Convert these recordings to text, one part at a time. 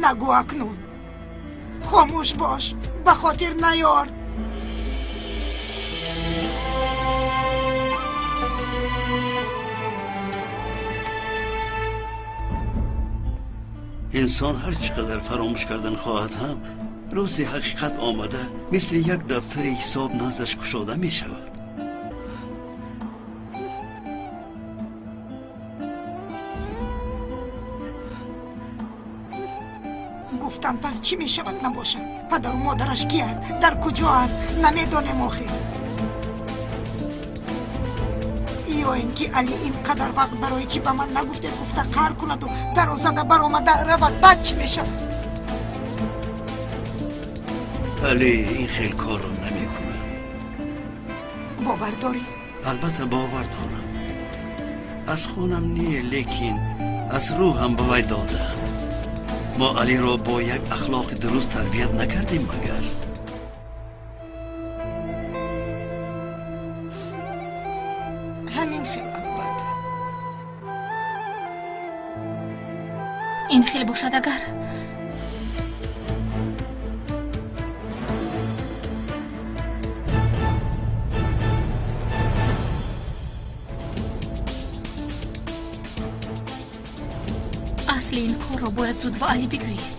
Нагӯ акнун. Хомӯш бош, ба хотир наёр. Инсон ҳар чӣ қадар фаромӯш кардан хоҳад ҳам, рӯзи ҳақиқат омада мисли як дафтари ҳисоб наздаш кушода мешавад. Гуфтам пас чӣ мешавад набошад? Падару модараш ки аст? Дар куҷо аст? Намедонем охир. Ё ин ки Али ин қадар вақт барои чӣ ба ман нагуфте гуфта қаҳр кунаду даро зада баромада равад, баъд чӣ мешавад? Али ин хел корро намекунад. Бовар дорӣ? Албатта бовар дорам. Аз хунам не, лекин аз рӯҳам ба вай додаам. Мо Алиро бо як ахлоқи дуруст тарбият накардем магар? Ҳамин хел албатта. Ин хел бошад агар асли ин корро бояд зуд ба Али бигӯед.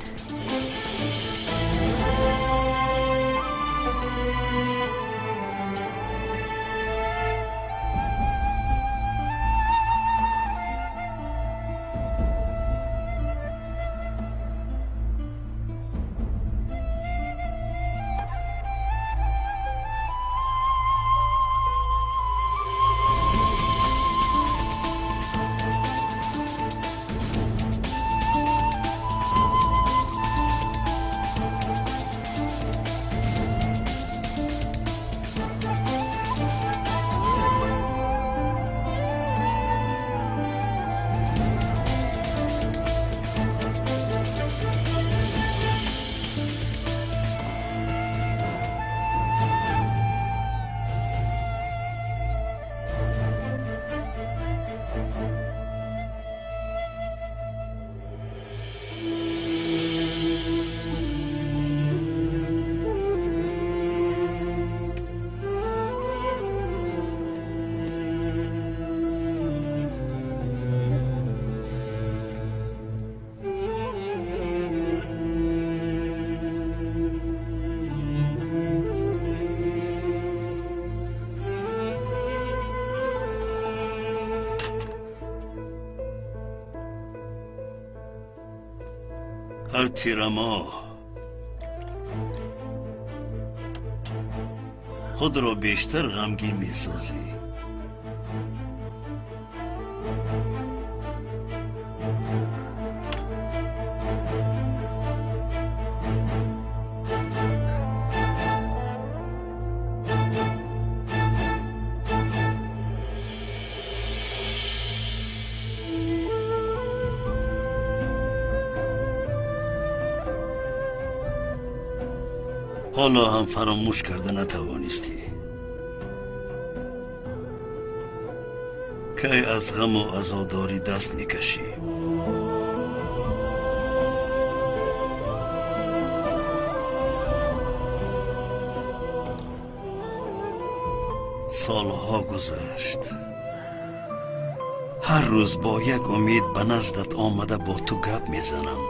Ҳар тирамоҳ худро бештар ғамгин месозӣ. Ҳоло ҳам фаромӯш карда натавонистӣ. Кай аз ғаму азодорӣ даст мекашӣ? Солҳо гузашт. Ҳар рӯз бо як умед ба наздат омада бо ту гап мезанам.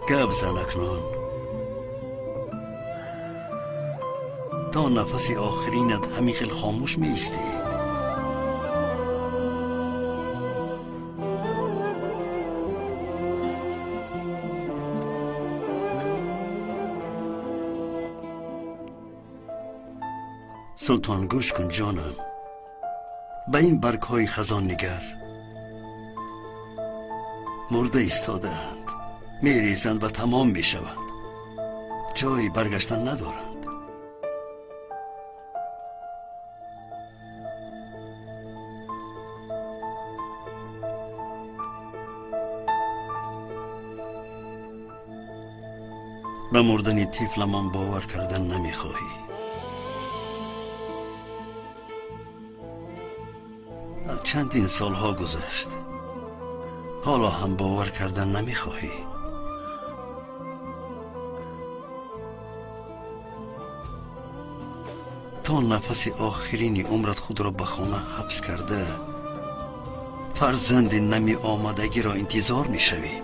Гап зан акнун. То нафаси охиринат ҳамин хел хомӯш меистӣ. Султон, гӯш кун ҷонам. Ба ин баргҳои хазон нигар. Мурда истодаанд, мерезанд ва тамом мешаванд. Ҷои баргаштан надоранд. Ба мурдани тифламон бовар кардан намехоҳӣ. Чандин солҳо гузашт, ҳоло ҳам бовар кардан намехоҳӣ. То нафаси охирини умрат худро ба хона ҳабс карда, фарзанди намеомадагиро интизор мешавӣ.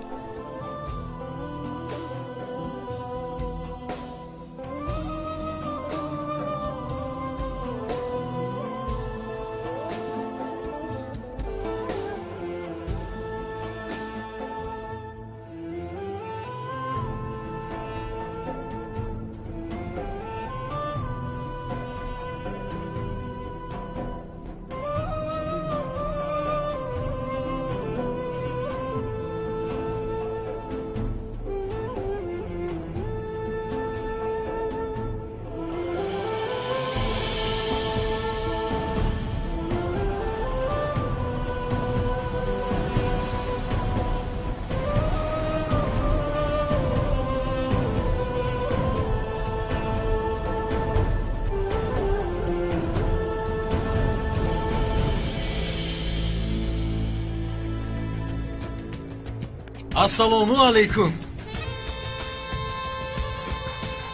Ассалому алайкум.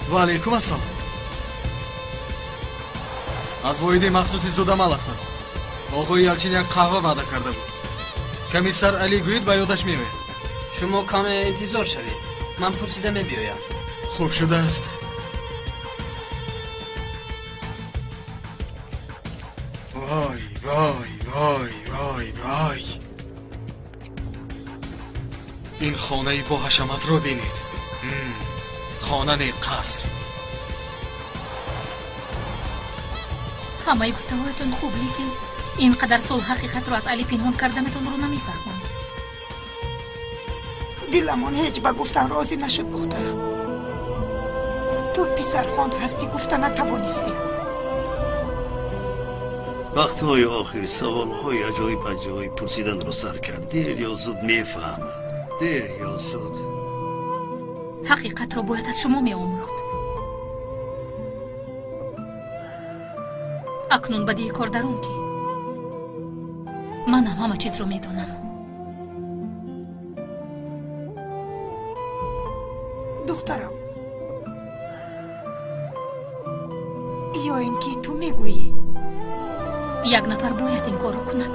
Ва алайкум ассалом. Аз воҳиди махсуси зудамал ҳастам. Оғои Ялчин як қаҳва ваъда карда буд. Комиссар Али гӯед ба ёдаш меояд. Шумо каме интизор шавед. Ман пурсида мебиёям. Хуб шудааст. Вой, вой, вой, вой, вой. Ин хонаи бо ҳашаматро бинед. Хона не, қаср. Ҳамаи гуфтаҳоятон хуб, лекин ин қадар сол ҳақиқатро аз Али пинҳон карданатонро намефаҳмам. Диламон ҳеҷ ба гуфтан розӣ нашуд, духтарам. Ту писархонд ҳастӣ, гуфта натавонистӣ. Вақтҳои охир саволҳои аҷоиб аҷоиб пурсиданро сар кард. Дер ё зуд мефаҳмад. Дер ё зуд. Ҳақиқатро бояд аз шумо меомӯхт. Акнун бадии кор дар он ки манам ҳама чизро медонам. Духтарам, ё ин ки ту мегӯӣ? Як нафар бояд ин корро кунад.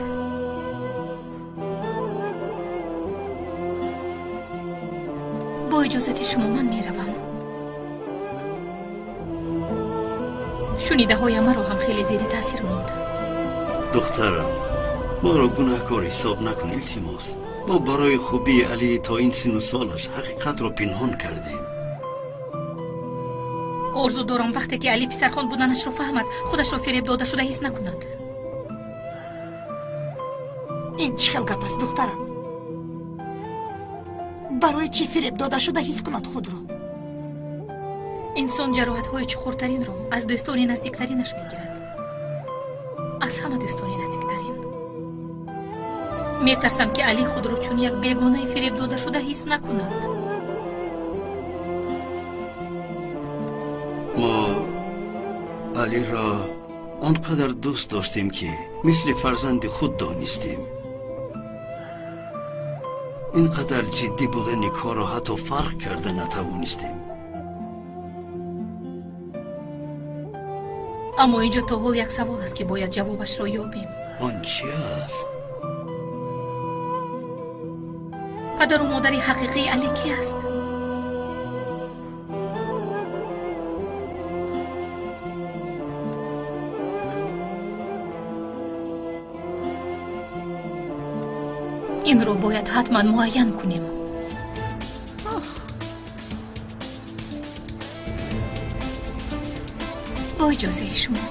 Бо иҷозати шумо ман меравам. Шунидаҳоям маро ҳам хеле зери таъсир монд. Духтарам, моро гунаҳкор ҳисоб накун, илтимос. Мо барои хубии Али то ин сину солаш ҳақиқатро пинҳон кардем. Орзу дорам вақте ки Али писархон буданашро фаҳмад, худашро фиреб дода шуда ҳис накунад. Ин чӣ хел гап аст, духтарам? Барои чӣ фиреб дода шуда ҳис кунад худро? Инсон ҷароҳатҳои чуқуртаринро аз дӯстони наздиктаринаш мегирад. Аз ҳама дӯстони наздиктарин. Метарсам ки Али худро чун як бегонаи фиреб дода шуда ҳис накунад. Мо Алиро он қадар дӯст доштем, ки мисли фарзанди худ донистем. Ин қадар ҷиддӣ будани корро ҳатто фарқ карда натавонистем. Аммо инҷо то ҳол як савол аст, ки бояд ҷавобашро ёбем. Он чи аст? Падару модари ҳақиқии Али ки аст? Инро бояд ҳатман муайян кунем. Бо иҷозаи шумо.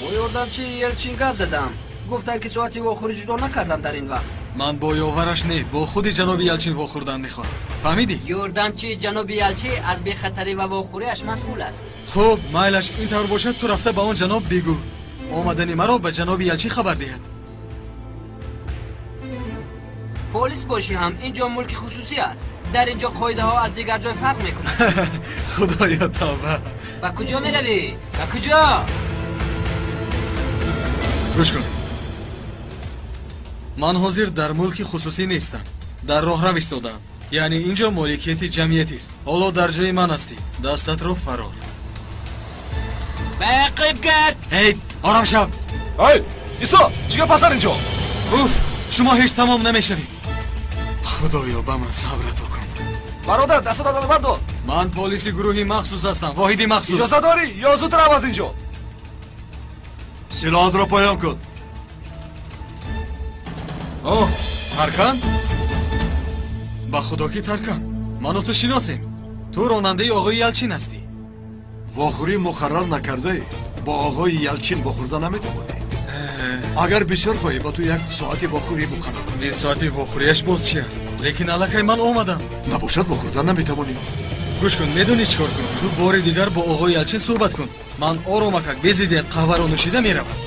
Бо ёрдамчии Елчин гап задам. Гуфтанд, ки соати вохӯрӣ ҷудо накардам дар ин вақт. Ман бо ёвараш не, бо худи ҷаноби Ялчин вохӯрдан мехоҳам. Фаҳмидӣ? Ёрдамчии ҷаноби Ялчӣ аз бехатарӣ ва вохӯриаш масъул аст. Хуб, майлаш ин тавр бошад, ту рафта ба он ҷаноб бигӯ. Омадани маро ба ҷаноби Ялчӣ хабар диҳад. Полис бошӣ ҳам ин ҷо мулки хусусӣ аст. Дар ин ҷо қоидаҳо аз дигар ҷой фарқ мекунад. Худоё тавба. Ба куҷо меравӣ? Ба куҷо? Гӯш кун. Ман ҳозир дар мулки хусусӣ нестам. Дар роҳрав истодаам. Яъне ин ҷо моликияти ҷамъиятист. Ҳоло дар ҷои ман ҳастӣ. Дастатро фарор. Ба ақиб гард! Эй, ором шав! Эй, Исо, чӣ гап аст дар ин ҷо? Уф, шумо ҳеҷ тамом намешавед. Худоё, ба ман сабр ато кун. Бародар, дастатро бардор. Ман полиси гурӯҳи махсус ҳастам, воҳиди махсус. Иҷоза дорӣ ё зуд рав аз ин ҷо? Силоҳатро поён кун. Оҳ, Таркан? Ба худо ки Таркан, ману ту шиносем. Ту ронандаи оғои Ялчин ҳастӣ. Вохӯрӣ муқаррар накардаӣ, бо оғои Ялчин вохӯрда наметавонӣ. Агар бисёр хоҳӣ, ба ту як соати вохӯрӣ муқаррар кунам. Ин соати вохӯрияш боз чи аст? Лекин аллакай ман омадам. Набошад, вохӯрда наметавонӣ. Гӯш кун, медонӣ чӣ кор кун? Ту бори дигар бо оғои Ялчин суҳбат кун. Ман оромакак безидият қаҳваро нӯшида меравам.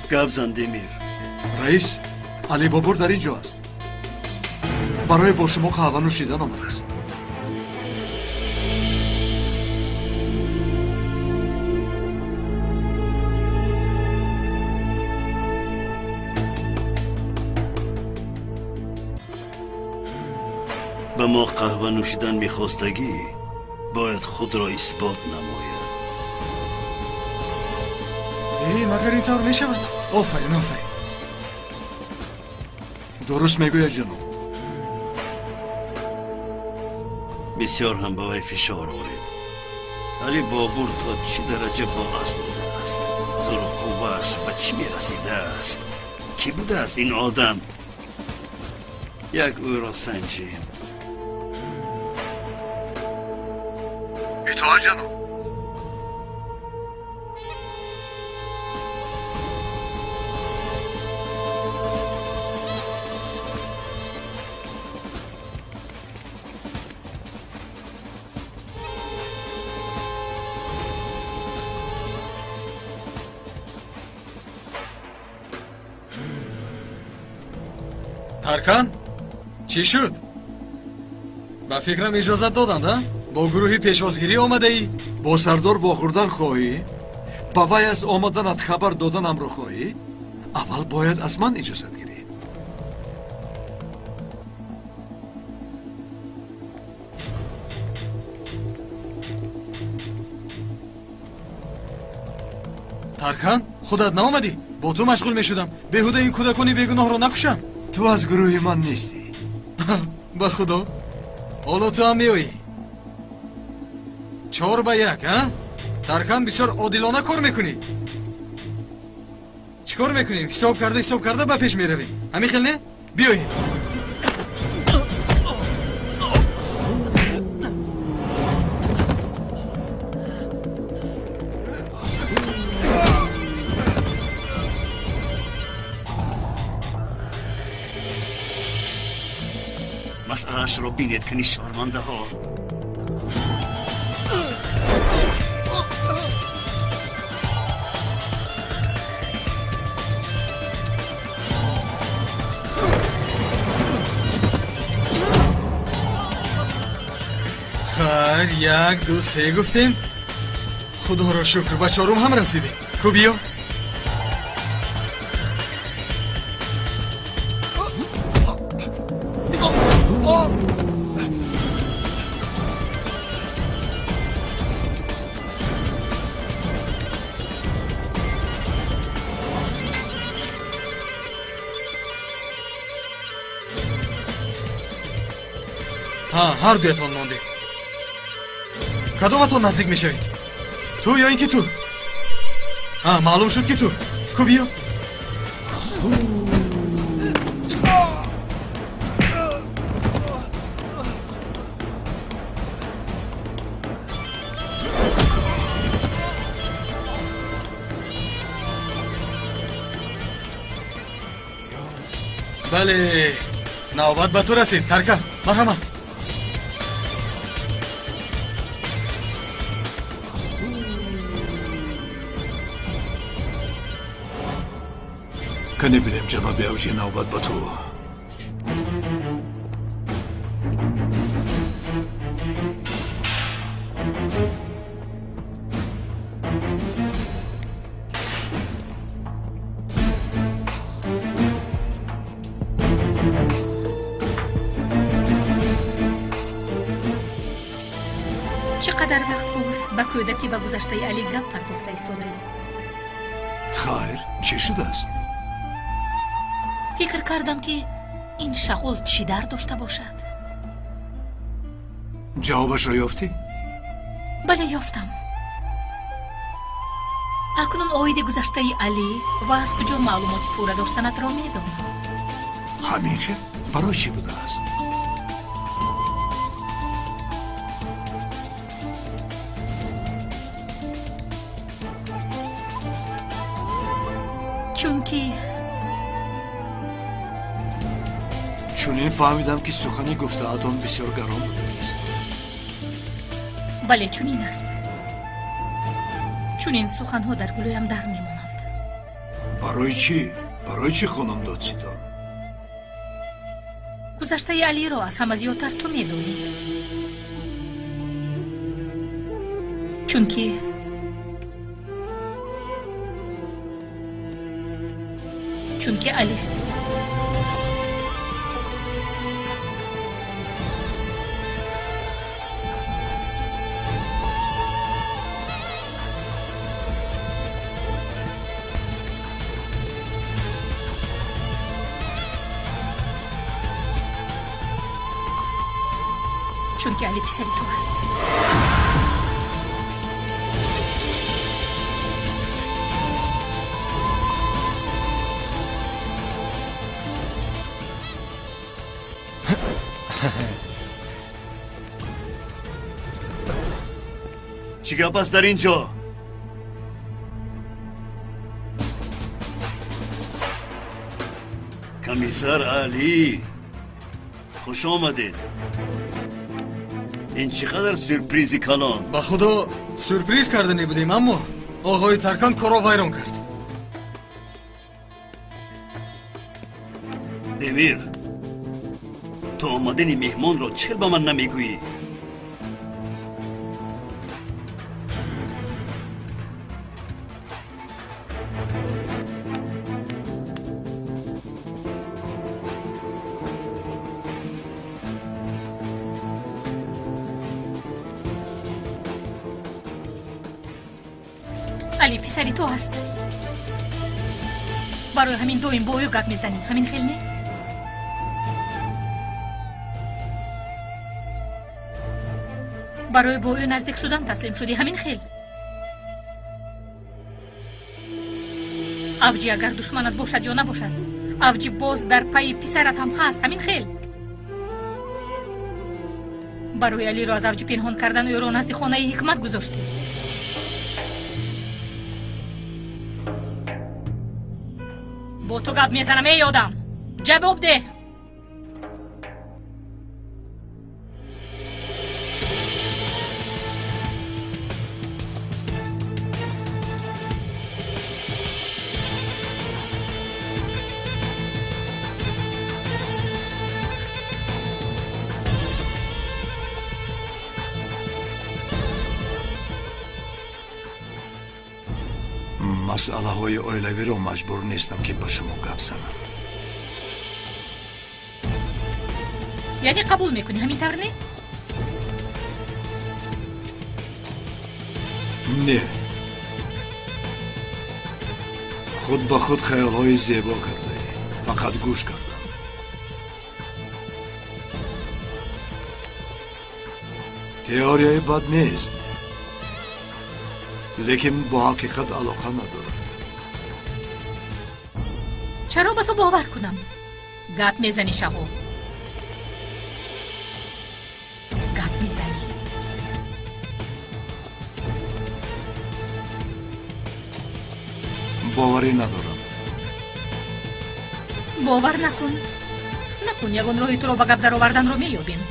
Гап зан, Демир. Раис, Алибобур дар ин ҷо аст. Барои бо шумо қаҳва нӯшидан омадааст. Ба мо қаҳва нӯшидан мехостагӣ, бояд худро исбот намояд. Э, магар ин тавр мешавад? Офарин, офарин. Дуруст мегӯяд, ҷаноб. Бисёр ҳам ба вай фишор оред. Али Бобур то чӣ дараҷа боазм будааст? Зуру қуввааш ба чӣ мерасидааст? Кӣ будааст ин одам? Як ӯро санҷем. Итоат, ҷаноб. Таркан, чӣ шуд? Ба фикрам иҷозат доданд, а? Бо гурӯҳи пешвозгирӣ омадаӣ? Бо сардор вохӯрдан хоҳӣ? Ба вай аз омаданат хабар доданамро хоҳӣ? Аввал бояд аз ман иҷозат гирӣ. Таркан, худат наомадӣ? Бо ту машғул мешудам. Беҳуда ин кӯдакони бегуноҳро накушам. Ту аз гурӯҳи ман нестӣ. Ба худо, ҳоло ту ҳам меоӣ. 4-1, а? Таркан, бисёр одилона кор мекунӣ. Чӣ кор мекунем? Ҳисоб карда, ҳисоб карда ба пеш меравем. Ҳамин хел не? Биёед. Масъалаашро бинед, кани шармандаҳо. Хайр, 1, 2, 3 гуфтем. Худоро шукр, ба чорум ҳам расидем. Ку биё. Ҳа, ҳар дуятон мондед. Кадоматон наздик мешавед? Ту ё ин ки ту? Маълум шуд ки ту. Ку биё. Бале, навбат ба ту расид. Таркан, марҳамат. Кане бинем, ҷаноби Авҷӣ, навбат ба ту. Чӣ қадар вақт боз ба кӯдакӣ ва гузаштаи Али гап партофта истодаӣ? Хайр, чӣ шудааст? Фикр кардам, ки ин шағол чӣ дар дошта бошад. Ҷавобашро ёфтӣ? Бале, ёфтам. Акнун оиди гузаштаи Алӣ ва аз куҷо маълумоти пурра доштанатро медонам. Ҳамин хел? Барои чӣ будааст? Чунки чунин фаҳмидам, ки сухани гуфтаатон бисёр гарон будагист. Бале, чунин аст. Чунин суханҳо дар гулӯям дар мемонанд. Барои чӣ? Барои чӣ, хонум додситон? Гузаштаи Алиро аз ҳама зиёдтар ту медонӣ. Чунки Али писари ту аст. Чӣ гап аст дар ин ҷо? Комиссар Алӣ, хуш омадед. Ин чӣ қадар сюрпризи калон! Ба худо, сюрприз карда небудем, аммо оғои Таркан корро вайрон кард. Демир, ту омадани меҳмонро чӣ хел ба ман намегӯӣ? Али писари ту аст. Барои ҳамин доим бо ӯ гап мезанӣ, ҳамин хел не? Барои бо ӯ наздик шудан таслим шудӣ, ҳамин хел? Авҷи агар душманат бошад ё набошад, Авҷи боз дар пайи писарат ҳам ҳаст, ҳамин хел? Барои Алиро аз Авҷи пинҳон кардан ӯро назди хонаи ҳикмат гузоштӣ. Бо ту гап мезанам, эй одам! Ҷавоб деҳ! Масъалаҳои оилавиро маҷбур нестам, ки ба шумо гап занам. Яъне қабул мекунӣ, ҳамин тавр не? Не, худ ба худ хаёлҳои зебо кардаӣ, фақат гӯш кардам. Теорияи бад нест, Лекин бо ҳақиқат алоқа надорад. Чаро ба ту бовар кунам? Гап мезанӣ, Шаҳо. Гап мезанӣ. Боварӣ надорам. Бовар накун. Накун, ягон роҳи туро ба гап дароварданро меёбем.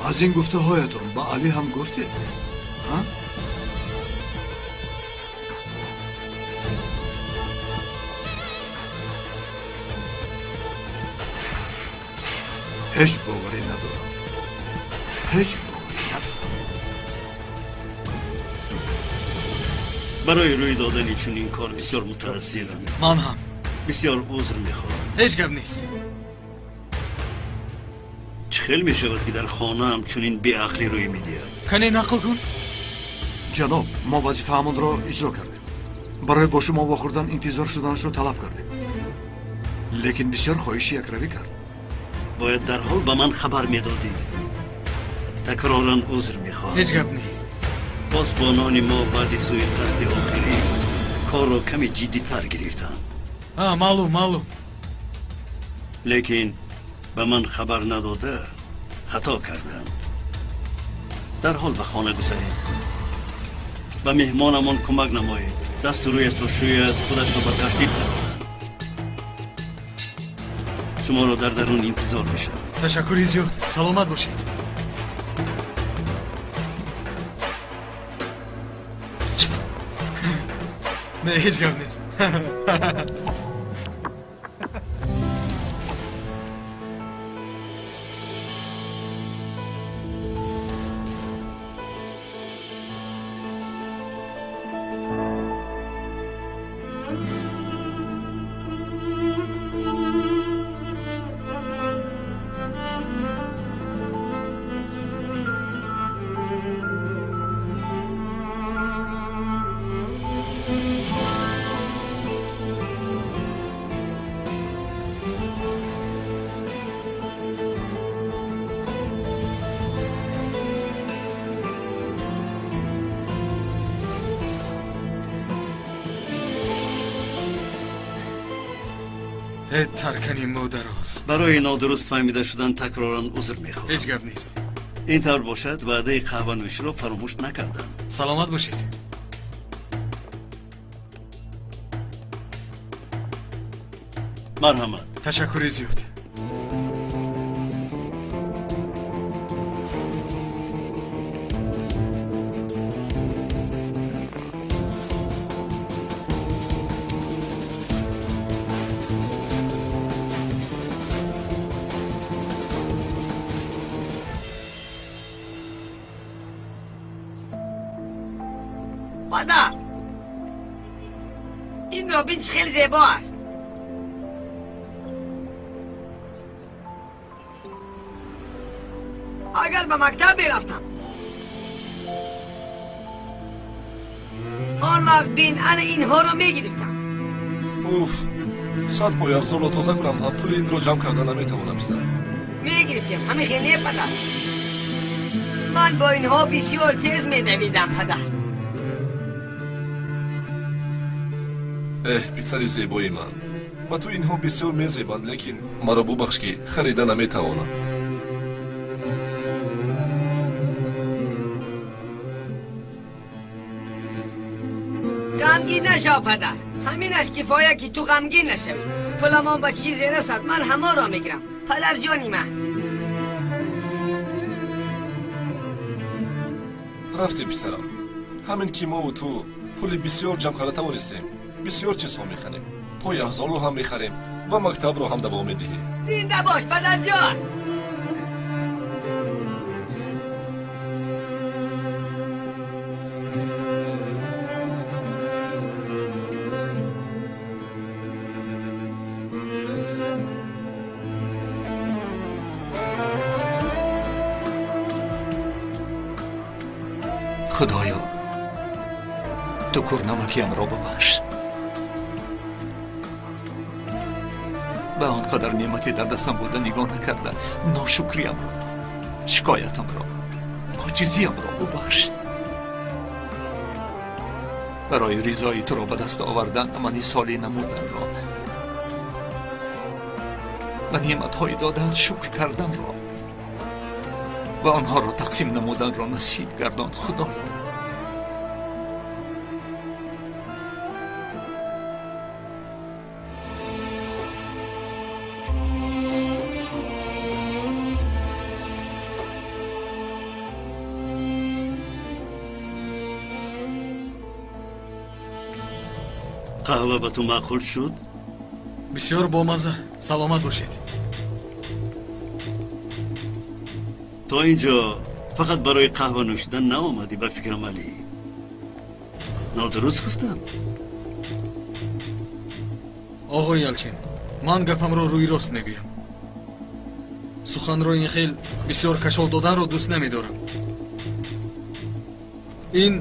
Аз ин гуфтаҳоятон ба Алӣ ҳам гуфтед? Ҳа? Ҳеҷ боварӣ надорам. Ҳеҷ боварӣ надорам. Барои рӯй додани чунин кор бисёр мутаассирам. Ман ҳам. Бисёр узр мехоҳам. Ҳеҷ гап нест. Чӣ хел мешавад, ки дар хонаам чунин беақлӣ рӯй медиҳад? Кане нақл кун. Ҷаноб, мо вазифаамонро иҷро кардем. Барои бо шумо вохӯрдан интизор шуданашро талаб кардем. Лекин бисёр хоҳиши якравӣ кард. Бояд дарҳол ба ман хабар медодӣ. Такроран узр мехоҳам. Ҳеҷ гап не. Посбонони мо баъди сӯи қасди охирӣ корро каме ҷиддитар гирифтанд. Маълум, маълум. Лекин ба ман хабар надода хато карданд. Дарҳол ба хона гузарем. Ба меҳмонамон кӯмак намоед. Дасту рӯяшро шӯяд, худашро ба тартиб дарорад. Шуморо дар дарун интизор мешавам. Ташаккури зиёд. Саломат бошед. Не, ҳеҷ гап нест. Таркани мӯдароз. Барои нодуруст фаҳмида шудан такроран узр мехоҳам. Ҳеҷ гап нест. Ин тавр бошад, ваъдаи қаҳванӯширо фаромӯш накардам. Саломат бошед. Марҳамат. Ташаккури зиёд. Падар, инро бин, чӣ хеле зебо аст. Агар ба мактаб мерафтам, он вақт бин, ана инҳоро мегирифтам. Уф, 100 пойафзолро тоза кунам ҳам пули инро ҷамъ карда наметавонам, писарам. Мегирифтем, ҳамин хел не, падар? Ман бо инҳо бисёр тез медавидам, падар. Эҳ, писари зебои ман, ба ту инҳо бисёр мезебанд, лекин маро бубахш, ки харида наметавонам. Ғамгин нашав, падар. Ҳаминаш кифоя, ки ту ғамгин нашавӣ. Пуламон ба чизе расад, ман ҳамонро мегирам, падарҷони ман. Рафтем, писарам. Ҳамин ки мову ту пули бисёр ҷамъ карда тавонистем, бисёр чизҳо мехарем, пойафзолро ҳам мехарем ва мактабро ҳам давом медиҳӣ. Зинда бош, падарҷон. Худоё, ту кӯрнамакиямро бубахш. Ба он қадар неъмате дар дастам буда нигоҳ накарда, ношукриямро, шикоятамро Оҷизиамро бубахш. Барои ризои туро ба даст овардан амали солеҳ намуданро ва неъматҳои додаат шукр карданро ва онҳоро тақсим намуданро насиб гардон, Худоё. Қаҳва ба ту маъқул шуд? Бисёр бомазза. Саломат бошед. То ин ҷо фақат барои қаҳва нӯшидан наомадӣ, ба фикрам, Алӣ. Нодуруст гуфтам? Оғои Ялчин, ман гапамро рӯи рост мегӯям. Суханро ин хел бисёр кашол доданро дӯст намедорам. Ин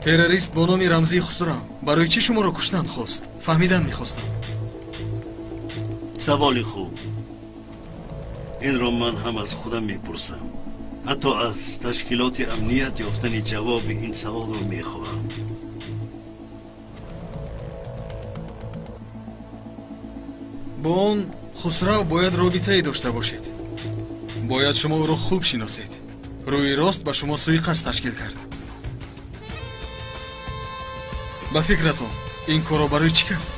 террорист бо номи рамзии Хусрав барои чӣ шуморо куштан хост? Фаҳмидан мехостам. Саволи хуб. Инро ман ҳам аз худам мепурсам. Ҳатто аз ташкилоти амният ёфтани ҷавоби ин саволро мехоҳам. Бо он Хусрав бояд робитае дошта бошед. Бояд шумо ӯро хуб шиносед. Рӯи рост ба шумо суиқасд ташкил кард. Ба фикратон, ин корро барои чӣ кард?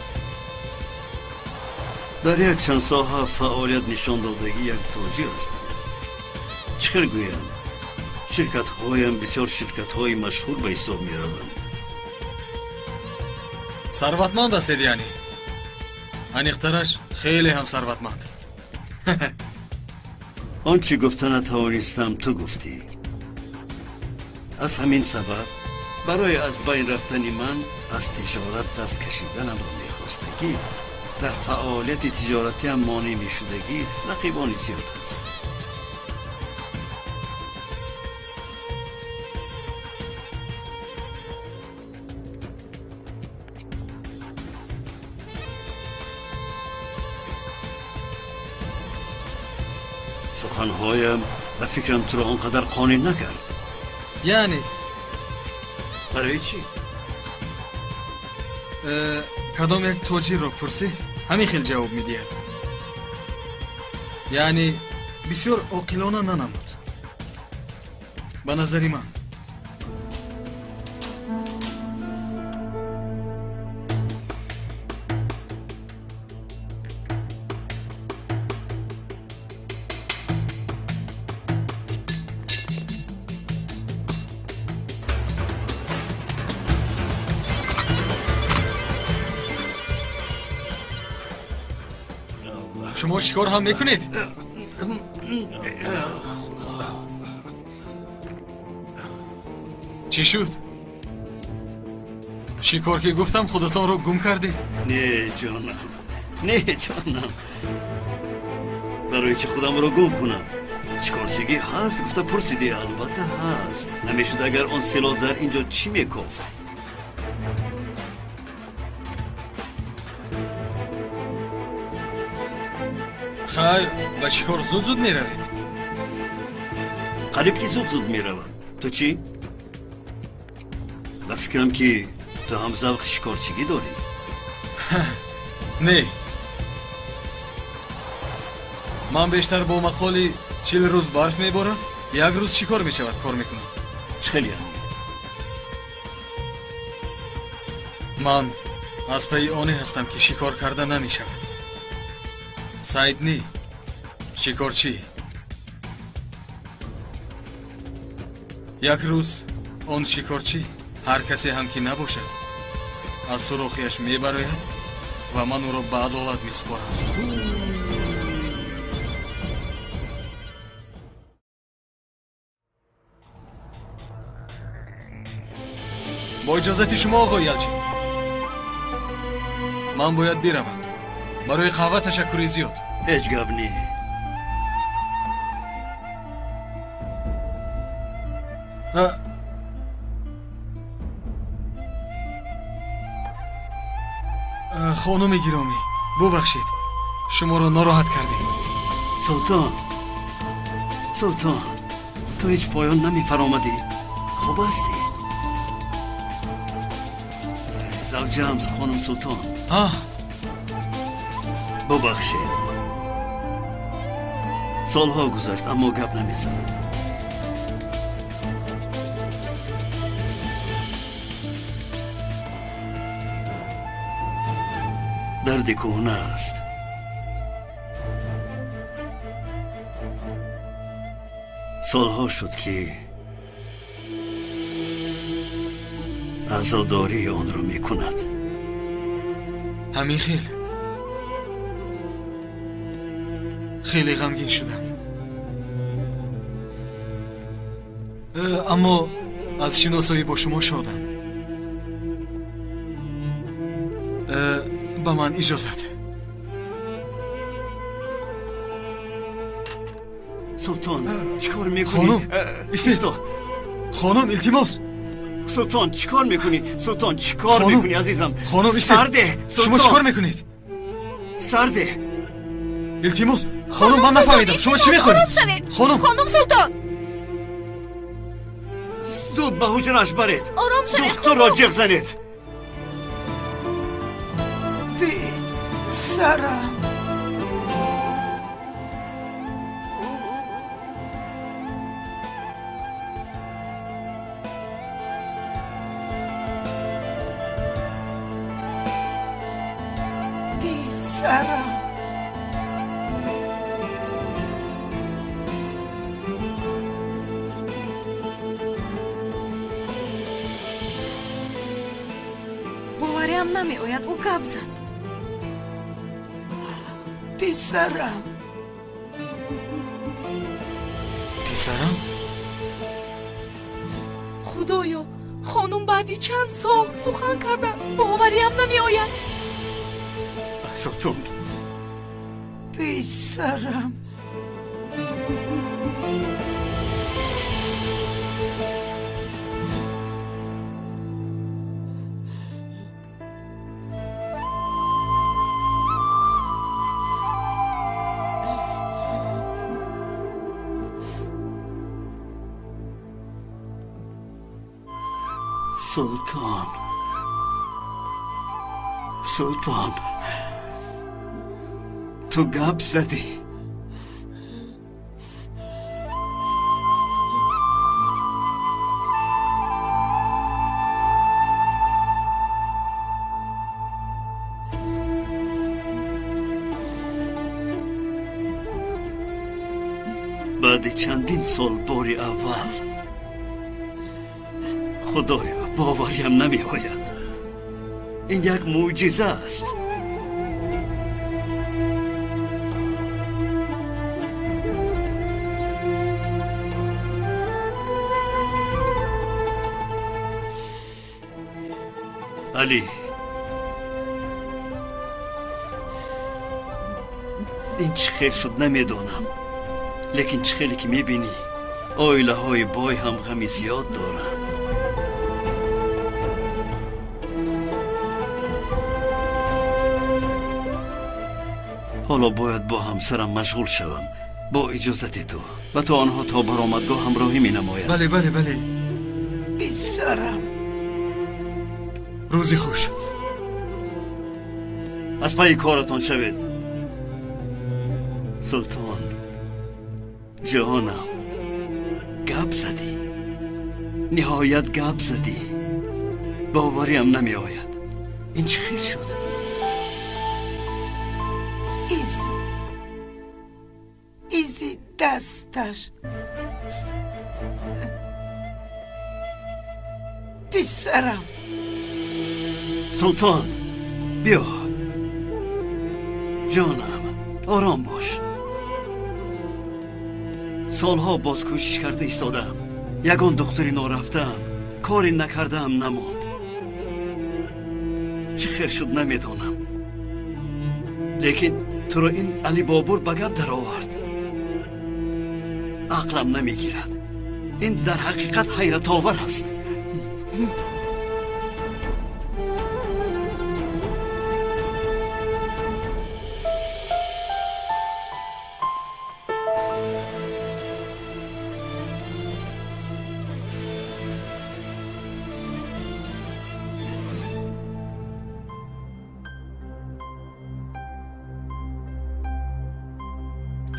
Дар як чанд соҳа фаъолият нишон додагӣ як тоҷир ҳастам. Чӣ хел гӯям, ширкатҳоям бисёр ширкатҳои машҳур ба ҳисоб мераванд. Сарватманд ҳастед, яъне? Аниқтараш, хеле ҳам сарватманд. Он чӣ гуфта натавонистам, ту гуфтӣ. Аз ҳамин сабаб барои аз байн рафтани ман аз тиҷорат даст кашиданамро мехостагӣ, дар фаъолияти тиҷоратиам монеъ мешудагӣ рақибони зиёд аст. Суханҳоям ба фикрам туро он қадар қонеъ накард. Яъне барои чӣ? Кадом як тоҷирро пурсед, ҳамин хел ҷавоб медиҳад. Яъне бисёр оқилона нанамуд. Ба назари ман. Шумо шикор ҳам мекунед? Чӣ шуд? Шикор ки гуфтам, худатонро гум кардед? Не, ҷонам, не, ҷонам. Барои чӣ худамро гум кунам? Шикорчигӣ ҳаст гуфта пурсидӣ, албатта ҳаст. Намешуд агар он силоҳ дар ин ҷо чӣ мекофт? Хайр, ба шикор зуд-зуд меравед? Қариб ки зуд-зуд меравам. Ту чӣ? Ба фикрам ки ту ҳам завқи шикорчигӣ дорӣ. Не, ман бештар бо мақоли 40 рӯз барф меборад, як рӯз шикор мешавад кор мекунам. Чӣ хел яъне? Ман аз пайи оне ҳастам ки шикор карда намешавад. Сайд не, шикорчӣ. Як рӯз он шикорчӣ, ҳар касе ҳам ки набошад, аз сурохиаш мебарояд ва ман ӯро ба адолат месупорам. Бо иҷозати шумо, оғои Ялчин, ман бояд биравам. Барои қаҳва ташаккури зиёд. Ҳеҷ гап не. Хонуми гиромӣ, бубахшед, шуморо нороҳат кардем. Султон, Султон, Ту ҳеҷ поён намефаромадӣ. Хуб ҳастӣ? Завҷаам хонум Султон. Бубахшед. Солҳо гузашт, аммо гап намезанад. Дарди кӯҳна аст. Солҳо шуд, ки азодории онро мекунад. Ҳамин хел хеле ғамгин шудам, аммо аз шиносоӣ бо шумо шодам. Ба ман иҷозат. Султон, чӣ кор мекунӣ? Хонум, истед. Хонум, илтимос. Султон, чӣ кор мекунӣ? Султон, чӣ кор мекунӣ, азизам? Хонум, истед. Сарде. Шумо чӣ кор мекунед? Сарде. Илтимос. Хонум, ман нафаҳмидам. Шумо чӣ мехоҳед? Хонум. Хонум Султон. Зуд ба ҳуҷраш баред. Ором шавед. Духтурро ҷиғ занед. Писарам. Писарам. Бовариам намеояд, ӯ гап зад. Писарам. Писарам? Худоё, хонум баъди чанд сол сухан кардан, бовариам намеояд. Султон. Писарам. Султон. Султон. Ту гап задӣ. Баъди чандин сол бори аввал. Худоё, бовариам намеояд. Ин як мӯъҷиза аст. Алӣ, ин чӣ хел шуд намедонам, лекин чӣ хеле ки мебинӣ, оилаҳои бой ҳам ғами зиёд доранд. Ҳоло бояд бо ҳамсарам машғул шавам. Бо иҷозати ту. Ба ту онҳо то баромадгоҳ ҳамроҳӣ менамоянд. Бале, бале, бале. Писарам. Рӯзи хуш. Аз пайи коратон шавед. Султон, ҷонам, гап задӣ. Ниҳоят гап задӣ. Бовариам намеояд. Ин чӣ хел шуд? Изи дасташ. Писарам. Султон, биё. Ҷонам, ором бош. Солҳо боз кӯшиш карда истодаам. Ягон духтури норафтаам, коре накардаам намонд. Чӣ хел шуд намедонам. Лекин туро ин Алибобур ба гап даровард. Ақлам намегирад. Ин дар ҳақиқат ҳайратовар аст.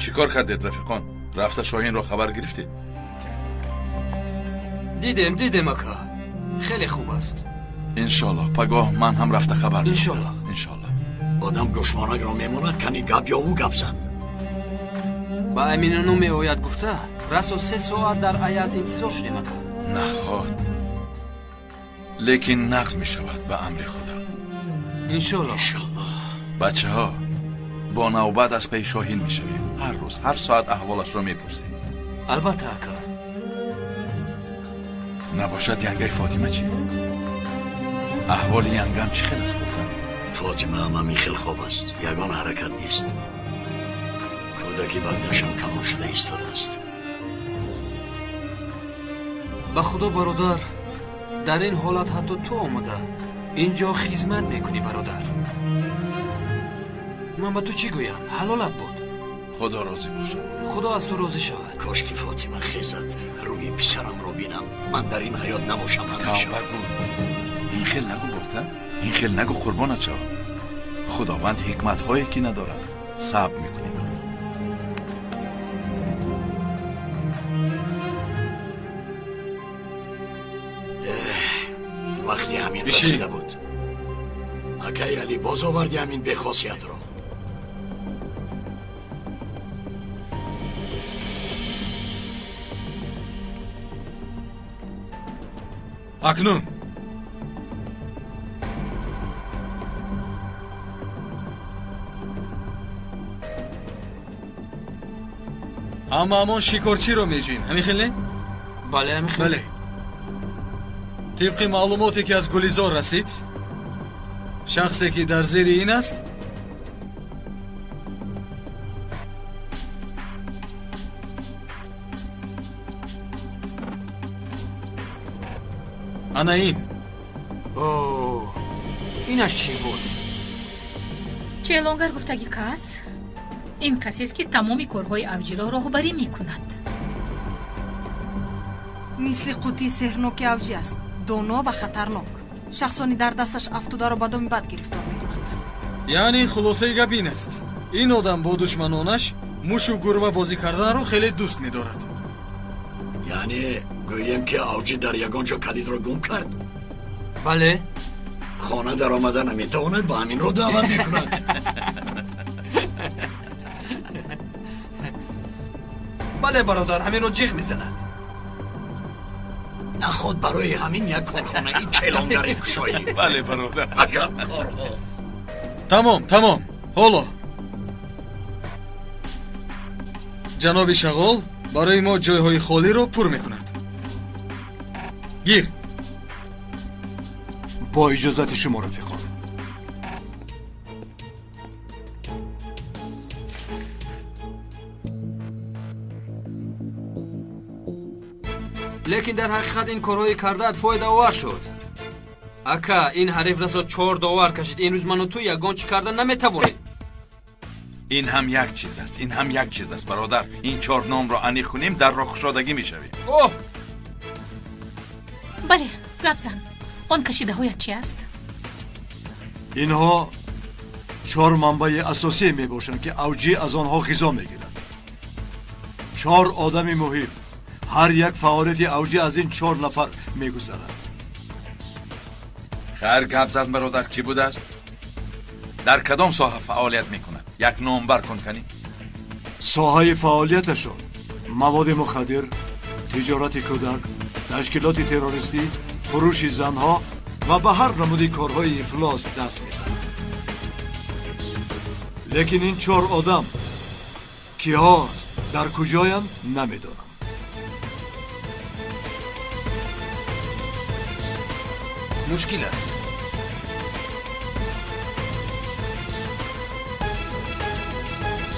Чӣ кор кардед, рафиқон? Рафта Шоҳинро хабар гирифтед? Дидем, дидем, ака. Хеле хуб аст. Иншоллоҳ, пагоҳ ман ҳам рафта хабар. Иншоллоҳ. Иншоллоҳ. Одам гӯшмонакро мемонад, кани гап ёву гап зан. Ба Аминану меояд гуфта, расо 3 соат дар Аяз интизор шудем, ака. Наход. Лекин нағз мешавад ба амри Худо. Иншоллоҳ. Иншоллоҳ. Бачаҳо, бо навбат аз пайи Шоҳин мешавем. Ҳар рӯз, ҳар соат аҳволашро мепурсем. Албатта, ака. Набошад янгаи Фотима чӣ? Аҳволи янгам чӣ хел аст, Болтан? Фотима ҳам ҳамин хел хоб аст, ягон ҳаракат нест. Кӯдаки баднашам калон шуда истодааст. Ба Худо, бародар, дар ин ҳолат ҳатто ту омада инҷо хизмат мекунӣ, бародар. Ман ба ту чӣ гӯям? Ҳалолат буд. Худо розӣ бошад. Худо аз ту розӣ шавад. Кош ки Фотима хезад, рӯи писарамро бинам. Ман дар ин ҳаёт набошам ҳамеша. Тавба гӯ. Ин хел нагӯ, Болтан. Ин хел нагӯ, қурбонат шавам. Худованд ҳикматҳое ки надорад. Сабр мекунем. Вақти ҳамин расида буд. Акаи Али, боз оварди ҳамин бехосиятро. Акнун ҳамаамон шикорчиро меҷӯем, ҳамин хел не? Бале, ҳамин хел. Бале. Тибқи маълумоте ки аз Гулизор расид, шахсе ки дар зери ин аст, ана ин. О, инаш чӣ буд? Челонгар гуфтаги кас ин касест, ки тамоми корҳои авҷиро роҳбарӣ мекунад. Мисли қутии сеҳрноки авҷӣ аст, доно ва хатарнок. Шахсони дар дасташ афтодаро ба доми бад гирифтор мекунад. Яъне хулосаи гап ин аст: ин одам бо душманонаш мушу гурба бозӣ карданро хеле дӯст медорад. Яъне гӯем ки авҷӣ дар ягон ҷо калидро гум кард? Бале. Хона даромада наметавонад, ба ҳаминро даъват мекунад. Бале, бародар, ҳаминро ҷиғ мезанад. Наход барои ҳамин як корхонаи челонгаре кушоӣ. Бале, бародар. Аҷаб корҳо. Тамом, тамом. Ҳоло ҷаноби Шағол барои мо ҷойҳои холиро пур мекунад. Гир. Бо иҷозати шумо, рафиқон. Лекин дар ҳақиқат ин корҳои кардаат фоидаовар шуд. Ака, ин ҳариф расо 4 довар кашид. Имрӯз ману ту ягон чӣ карда наметавонем. Ин ҳам як чиз аст, ин ҳам як чиз аст, бародар. Ин 4 номро аниқ кунем, дар роҳкушодагӣ мешавем. Оҳ! Бале, гап зан. Он кашидаҳоят чи аст? Инҳо 4 манбаи асосие мебошанд, ки авҷӣ аз онҳо ғизо мегирад. 4 одами муҳим. Ҳар як фаъолияти авҷӣ аз ин 4 нафар мегузарад. Хайр, гап зад, бародар, кӣ будааст? Дар кадом соҳа фаъолият мекунад? Як номбар кун кани. Соҳаи фаъолияташон маводи мухаддир, тиҷорати кӯдак, ташкилоти террористӣ, фурӯши занҳо ва ба ҳар намуди корҳои ифлос даст мезанад. Лекин ин 4 одам киҳо аст, дар куҷоянд, намедонам. Мушкил аст.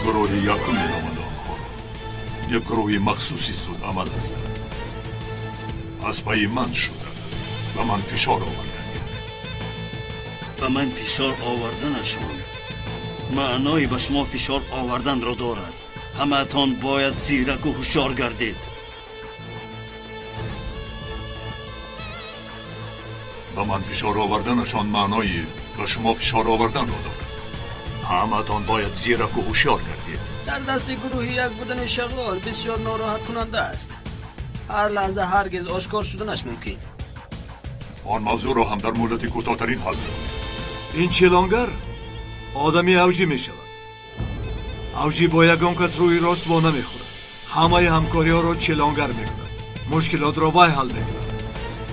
Гурӯҳи якум меноманд онҳоро. Як гурӯҳи махсуси зудамал ҳастанд. Аз пайи ман шуданд, ба ман фишор оварданд. Ба ман фишор оварданашон маънои ба шумо фишор оварданро дорад. Ҳамаатон бояд зираку ҳушёр гардед. Ба ман фишор оварданашон маънои ба шумо фишор оварданро дорад. Ҳамаатон бояд зираку ҳушёр гардед. Дар дасти гурӯҳи як будани шағол бисёр нороҳаткунанда аст. Ҳар лаҳза ҳаргиз ошкор шуданаш мумкин. Он мавзӯъро ҳам дар муддати кӯтоҳтарин ҳал мекунем. Ин челонгар одами авҷӣ мешавад. Авҷӣ бо ягон кас рӯи рост во намехӯрад. Ҳамаи ҳамкориҳоро челонгар мекунад. Мушкилотро вай ҳал мекунад.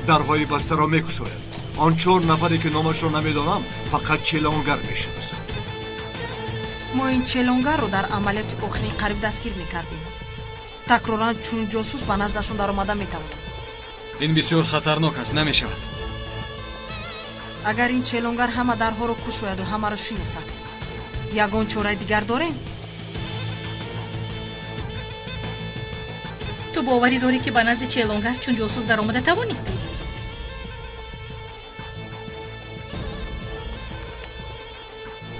Дарҳои бастаро мекушояд. Он чор нафаре ки номашро намедонам, фақат челонгар мешиносад. Мо ин челонгарро дар амалиёти охирин қариб дастгир мекардем. Такроран чун ҷосус ба наздашон даромада метавонад. Ин бисёр хатарнок аст, намешавад. Агар ин челонгар ҳама дарҳоро кушояду ҳамаро шиносад, ягон чораи дигар дорем? Ту боварӣ дорӣ, ки ба назди челонгар чун ҷосус даромада тавонистӣ?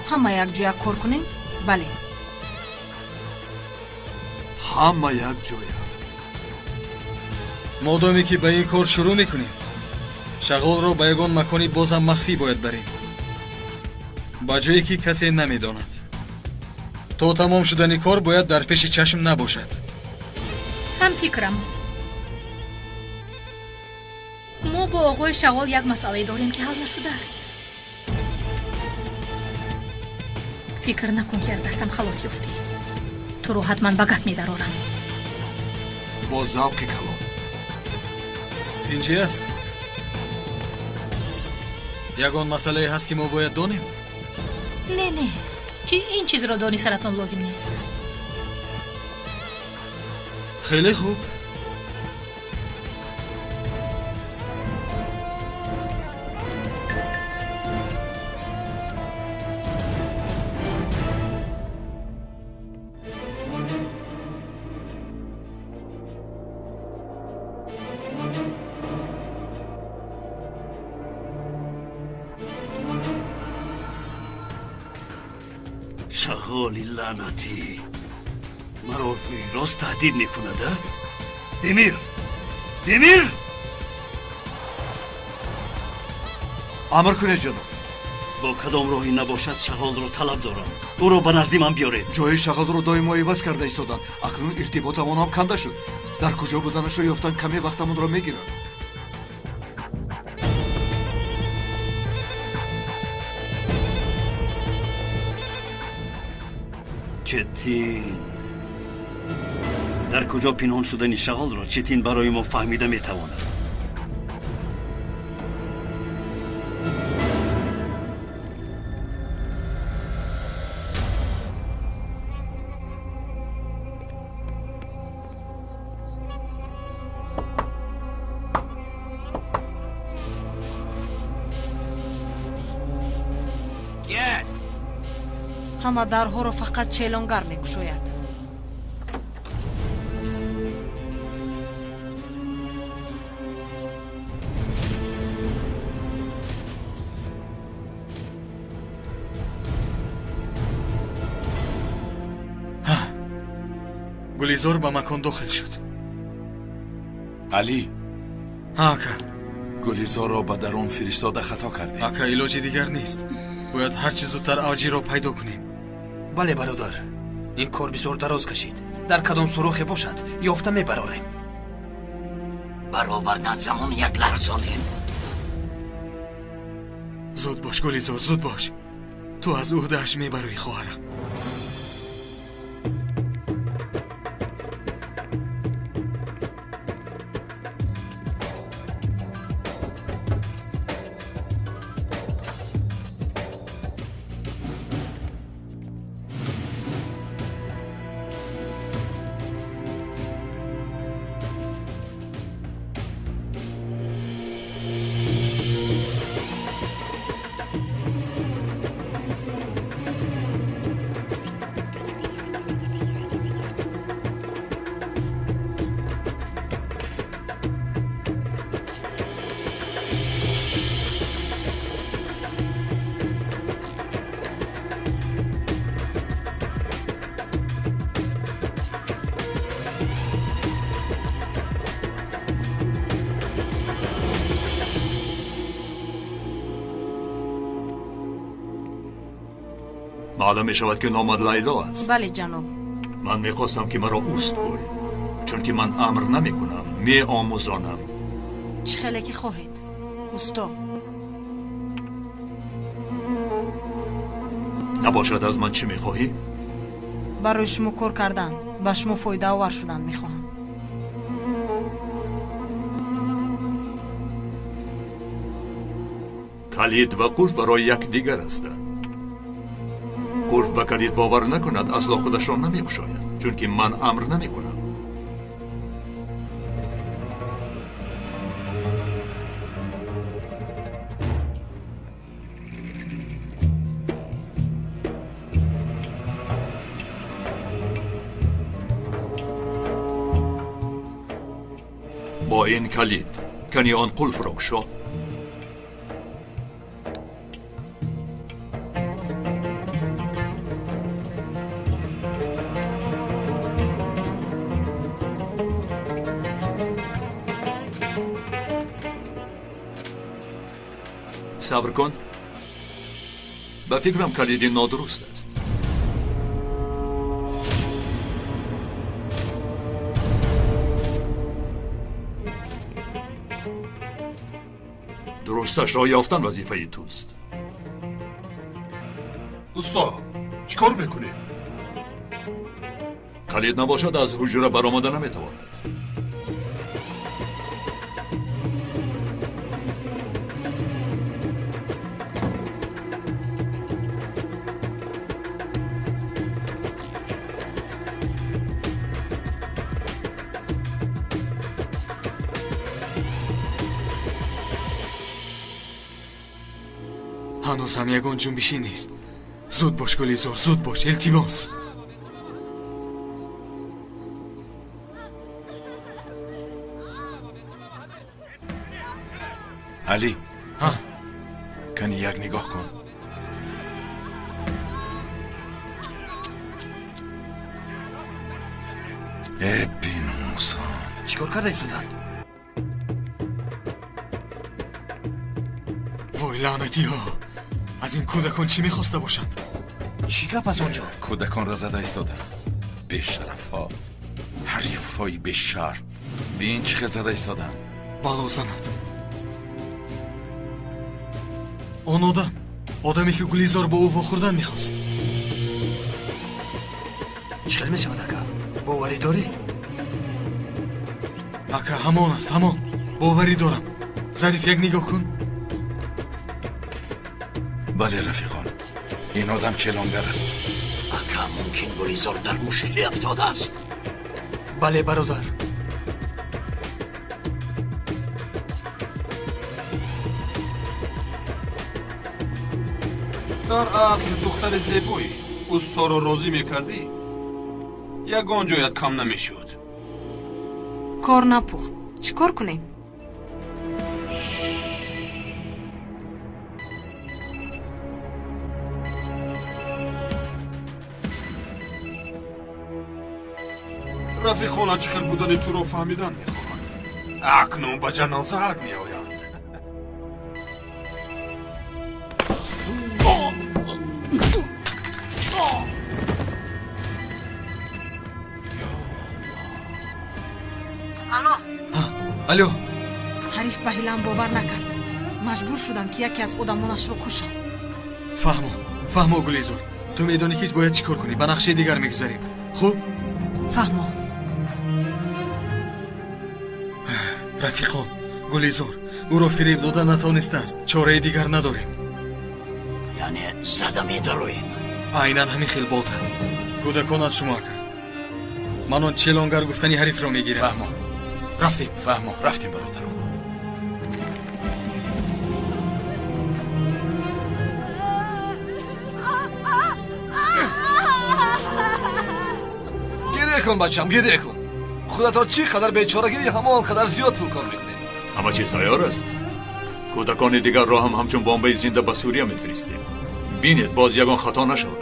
Ҳама якҷоя кор кунем? Бале. Ҳама якҷоя. Модоме ки ба ин кор шурӯъ мекунем, шағолро ба ягон макони бозам махфӣ бояд барем, ба ҷое ки касе намедонад. То тамом шудани кор бояд дар пеши чашм набошад. Ҳамфикрам. Мо бо оғои шағол як масъалае дорем, ки ҳал нашудааст. Фикр накун, ки аз дастам халос ёфтӣ. Туро ҳатман ба гап медарорам. Бо завқи калон. Тинҷӣ аст? Ягон масъалае ҳаст, ки мо бояд донем? Не, не, чи ин чизро донисанатон лозим нест. Хеле хуб. Шағоли лаънатӣ маро рӯи рост таҳдид мекунад, а? Демир! Демир! Амр кунед, ҷаноб. Бо кадом роҳе набошад, шағолро талаб дорам. Ӯро ба назди ман биёред. Ҷои шағолро доимо иваз карда истоданд. Акнун иртиботамон ҳам канда шуд. Дар куҷо буданашро ёфтан каме вақтамонро мегирад. Четин, дар куҷо пинҳон шудани шағолро Четин барои мо фаҳмида метавонад. Ҳама дарҳоро фақат челонгар мекушояд. Гулизор ба макон дохил шуд. Алӣ. Ҳа, ака. Гулизорро ба дарун фиристода хато кардем. Ака, илоҷи дигар нест. Бояд ҳарчи зудтар авҷиро пайдо кунем. Бале, бародар, ин кор бисёр дароз кашид. Дар кадом сурохе бошад, ёфта мебарорем. Баровардан замоният ларзонем. Зуд бош, Гулизор, зуд бош. Ту аз ӯҳдааш мебароӣ, хоҳарам. Маълум мешавад, ки номат Лайло аст. Бале, ҷаноб. Ман мехостам ки маро уст гӯй, чунки ман амр намекунам, меомӯзонам. Чӣ хеле ки хоҳед, усто. Набошад, аз ман чӣ мехоҳӣ? Барои шумо кор кардан, ба шумо фоидаовар шудан мехоҳам. Калид ва қулф барои якдигар ҳастанд. Қулф ба калид бовар накунад, асло худашро намекушояд, чунки ман амр намекунам. Бо ин калид кани он қулфро кушо. Сабр кун. Ба фикрам калиди нодуруст аст. Дурусташро ёфтан вазифаи туст. Усто, чӣ кор мекунӣ? Калид набошад, аз ҳуҷра баромада наметавонад. Ҳанӯз ҳам ягон ҷунбишӣ нест. Зуд бош, Гулизор, зуд бош, илтимос. Алӣ, кани як нигоҳ кун. Э, биномусон. Чӣ кор карда истоданд? Вой, лаънатиҳо! Аз ин кӯдакон чӣ мехоста бошанд? Чӣ гап аз он ҷо? Кӯдаконро зада истоданд. Бешарафҳо, ҳарифҳои бешарм. Бин чӣ хел зада истоданд. Бало занад. Он одам, одаме ки Гулизор бо ӯ вохӯрдан мехост. Чӣ хел мешавад, ака? Боварӣ дорӣ? Ака, ҳамон аст, ҳамон. Боварӣ дорам. Зариф, як нигоҳ кун. Бале, рафиқон, ин одам челонгар аст. Ака, мумкин Гулизор дар мушкилӣ афтодааст. Бале, бародар. Дар асл духтари зебоӣ. Усторо розӣ мекардӣ, ягон ҷоят кам намешуд. Кор напухт. Чӣ кор кунем? Рафиқона чӣ хел будани туро фаҳмидан мехоҳанд. Акнун ба ҷанозаат меоянд. Алло. Алло. Ҳариф ба ҳилаам бовар накард. Маҷбур шудам, ки яке аз одамонашро кушам. Фаҳмо, фаҳмо, Гулизор. Ту медонӣ, ки бояд чӣ кор кунӣ. Ба нақшаи дигар мегузарем. Хуб? Фаҳмо. Рафиқон, Гулизор ӯро фиреб дода натонистааст. Чораи дигар надорем. Яъне зада медароем. Айнан ҳамин хел, болта. Кӯдакон аз шумо, ака. Ман он челонгар гуфтани ҳарифро мегирам. Фаҳмо. Рафтем. Фаҳмо, рафтем, бародарон. Гиря кун, бачам, гиря кун. Худатро чӣ қадар бечора гирӣ, ҳамон қадар зиёд пул кор мекунӣ. Ҳама чиз тайёр аст. Кӯдакони дигарро ҳам ҳамчун бомбаи зинда ба Сурия мефиристем. Бинед, боз ягон хато нашавад.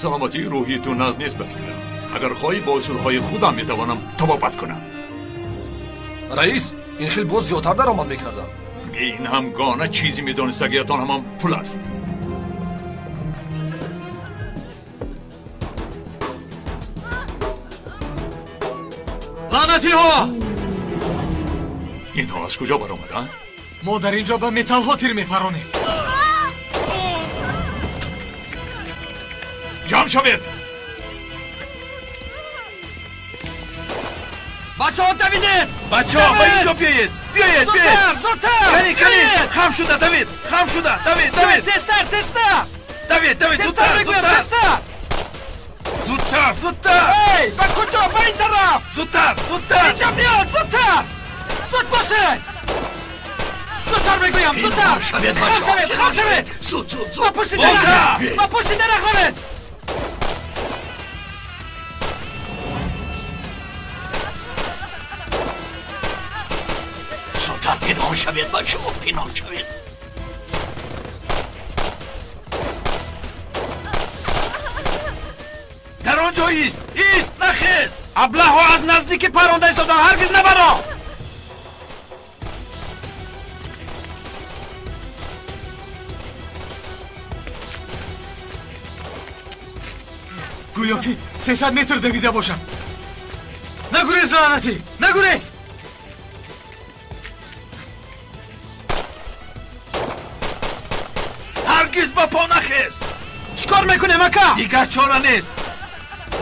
Саломатии рӯҳии ту наз нест, ба фикрам. Агар хоҳӣ, бо усулҳои худам метавонам табобат кунам. Раис, ин хел боз зиёдтар даромад мекардам. Ин ҳам гона чизе медонистагиятон ҳамон пул аст. Лаънатиҳо! Инҳо аз куҷо баромаданд? Мо дар ин ҷо ба металлҳо тир мепаронем. Ҷамъ шавед! Бачаҳо, давидед! Бачаҳо, ба ин ҷо биёед! Биёед, биёед! Зудтар, зудтар! Кани, кани! Хам шуда, давид! Хам шуда, давид, давид! Тезтар, тезтар! Давид, давид, зудтар, зудтар! Зудтар, зудтар! Эй, ба куҷо? Ба ин тараф! Зудтар, зудтар! Инҷо биёд, зудтар! Зуд бошед! Зудтар мегӯям, зудтар! Хам шавед, хам шавед! Зуд, зуд, зуд! Ба пушти дарахт! Ба пушти дарахт равед! Зудтар пинҳон шавед, бачаҳо, пинҳон шавед. Дар он ҷо ист, ист, нахез! Аблаҳо аз наздики паронда истодан, ҳаргиз набаро! Гӯё ки 300 метр давида бошам. Нагурез, лаънатӣ, нагурез! Ҳаргиз ба по нахез! Чӣ кор мекунем, ака? Дигар чора нест.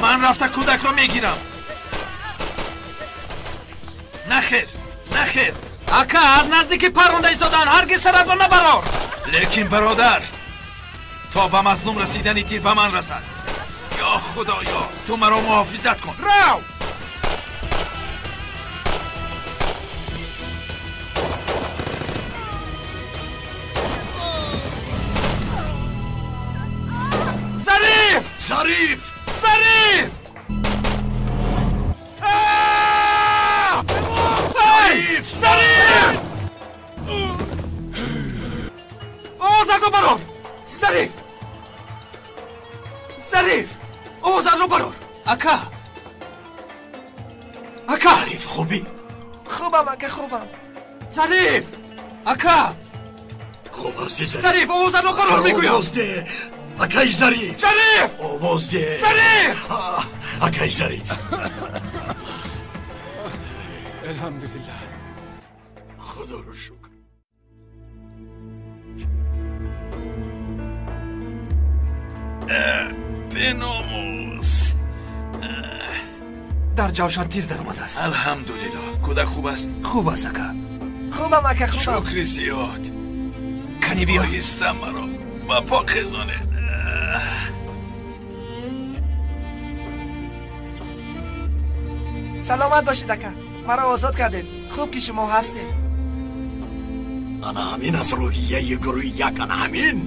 Ман рафта кӯдакро мегирам. Нахез, нахез! Ака, аз наздики паронда истодан, ҳаргиз саратро набарор! Лекин бародар, то ба мазлум расидани тир ба ман расад. Ё худоё, ту маро муҳофизат кун. Рав! Зариф! Зариф! Зариф! Зариф! Зариф! Овозатро барор! Зариф! Зариф! Овозатро барор! Ака! Ака! Зариф, хубӣ? Хубам, ака, хубам. Зариф! Ака! Хуб ҳастӣ, Зариф? Зариф, овозатро барор мегӯям! Овоз деҳ! Акаи Зариф! Зариф! Овоз деҳ! Зариф! Акаи Зариф! Алҳамдулиллаҳ. Худоро шукр. Беномус! Дар ҷавшан тир даромадааст. Алҳамдулиллоҳ. Кӯдак хуб аст? Хуб аст, ака. Хубам, ака, хубам. Шукри зиёд. Кани биё. Оҳиста маро ба по хезонед. Саломат бошед, ака. Маро озод кардед. Хуб ки шумо ҳастед. Ана ҳамин аз рӯҳияи гурӯҳи як, ана ҳамин.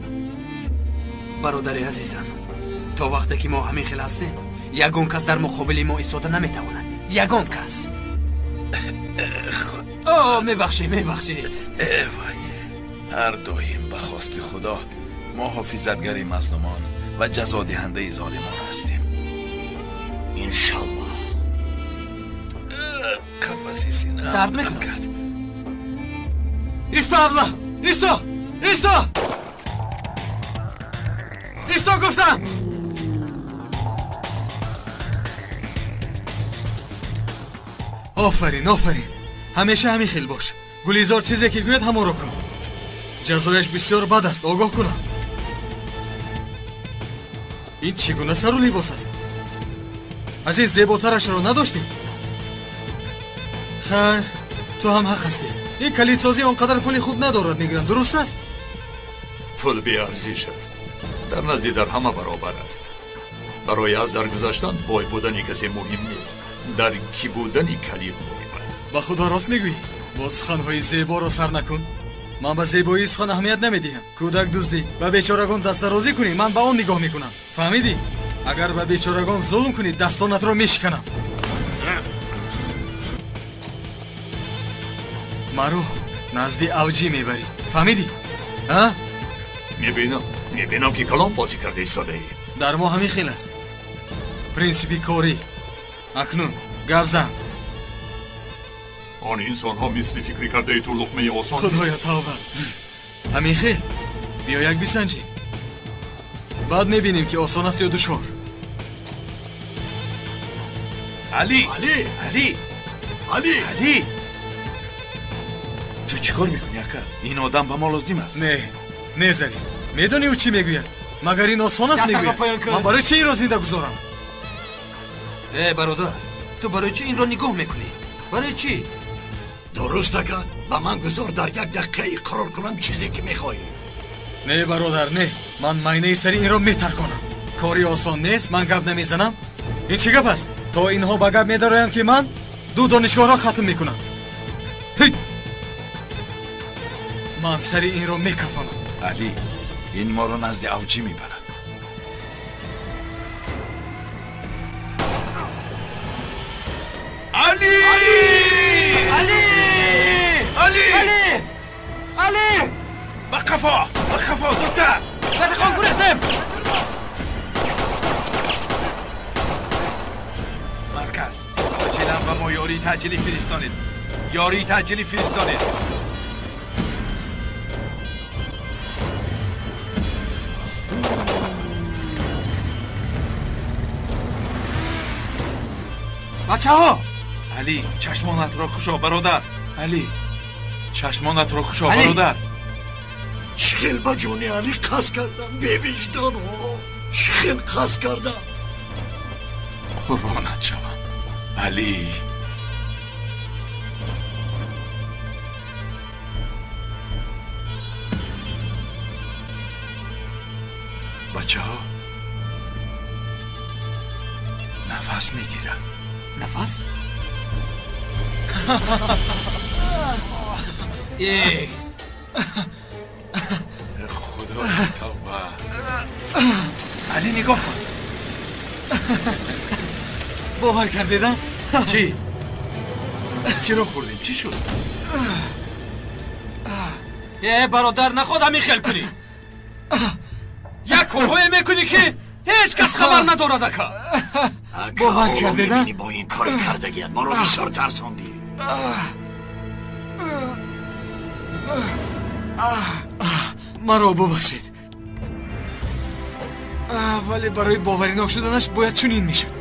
Бародари азизам, то вақте ки мо ҳамин хел ҳастем, ягон кас дар муқобили мо истода наметавонад. Ягон кас. О, мебахшӣ, мебахшӣ. Э вой, ҳар доим ба хости Худо муҳофизатгари мазлумон ва ҷазодиҳандаи золимон ҳастем. Иншаллоҳ. Қафаси сина дард мекунад. Исто, абла! Исто! Исто! Исто гуфтам! Офарин, офарин. Ҳамеша ҳамин хел бош. Гулизор чизе ки гӯяд, ҳамонро кун. Ҷазояш бисёр бад аст, огоҳ кунам. Ин чӣ гуна сару либос аст? Аз ин зеботарашро надоштӣ? Хайр, ту ҳам ҳақ ҳастӣ. Ин калидсозӣ он қадар пули хуб надорад, мегӯям, дуруст аст? Пул беарзиш аст. Дар назди дар ҳама баробар аст. Барои аз дар гузаштан бой будани касе муҳим нест. Дар кӣ будани калид муҳим аст. Ба худо рост мегӯӣ? Бо суханҳои зеборо сар накун. Ман ба зебоии сухан аҳамият намедиҳам. Кӯдак дуздӣ, ба бечорагон дастдарозӣ кунӣ, ман ба он нигоҳ мекунам. Фаҳмидӣ? Агар ба бечорагон зулм кунӣ, дастонатро мешиканам. Маро назди авҷӣ мебарӣ. Фаҳмидӣ? А? Мебинам, мебинам ки калон бозӣ карда истодаӣ. Дар мо ҳамин хел аст. Принсипи корӣ. Акнун гап зан. Он инсонҳо мисли фикри кардаи ту луқмаи осон. Худоё, тавба. Ҳамин хел, биё як бисанҷем, баъд мебинем, ки осон аст ё душвор. Али, Али, Али, Али, Али, ту чӣ кор мекунӣ, ака? Ин одам ба мо лозим аст. Не, не, Зариф, медонӣ ӯ чӣ мегӯяд? Магар ин осон аст, мегӯяд. Ман барои чӣ инро зинда гузорам? Э, бародар, ту барои чӣ инро нигоҳ мекунӣ? Барои чӣ? Дуруст, ака, ба ман гузор, дар як дақиқа иқрор кунам чизе ки мехоҳӣ. Не, бародар, не, ман майнаи сари инро метарконам. Кори осон нест, ман гап намезанам. Ин чӣ гап аст? То инҳо ба гап медароянд, ки ман ду донишгоҳро хатм мекунам. Ман сари инро мекафонам. Али, ин моро назди авҷӣ мебарад. Али! Али! Али! Али! Али! Ба қафо! Ба қафо, зудтар! Рафиқон, гурехтем! Марказ, оҷилан ба мо ёрии таъҷилӣ фиристонед. Ёрии таъҷилӣ фиристонед. Бачаҳо! Али, чашмонатро кушо, бародар. Али, чашмонатро кушо, бародар. Чӣ хел ба ҷони Али қасд кардам, бевиҷдонҳо, чӣ хел қасд кардам. Қурбонат шавам, Али. Бачаҳо, нафас мегирад. Нафас? Худо, тавба. Али, нигоҳ кун. Бовар кардеда? Чӣ? Чиро хӯрдем? Чӣ шуд? Э, бародар, наход ҳамин хел кунӣ. Як корҳое мекунӣ, ки ҳеҷ кас хабар надорад, ака. Бовар кардеда? Бо ин кори кардагият моро бисёр тарсондӣ. Маро бубахшед, вале барои боваринок шуданаш бояд чунин мешуд.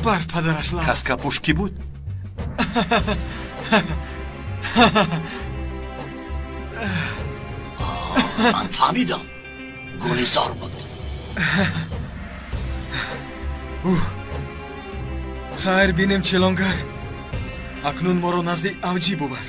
Бар падараш лаб. Каскапӯш кӣ буд? Ман фаҳмидам, Гулизор буд. Хайр, бинем, челонгар, акнун моро назди авҷӣ бубар.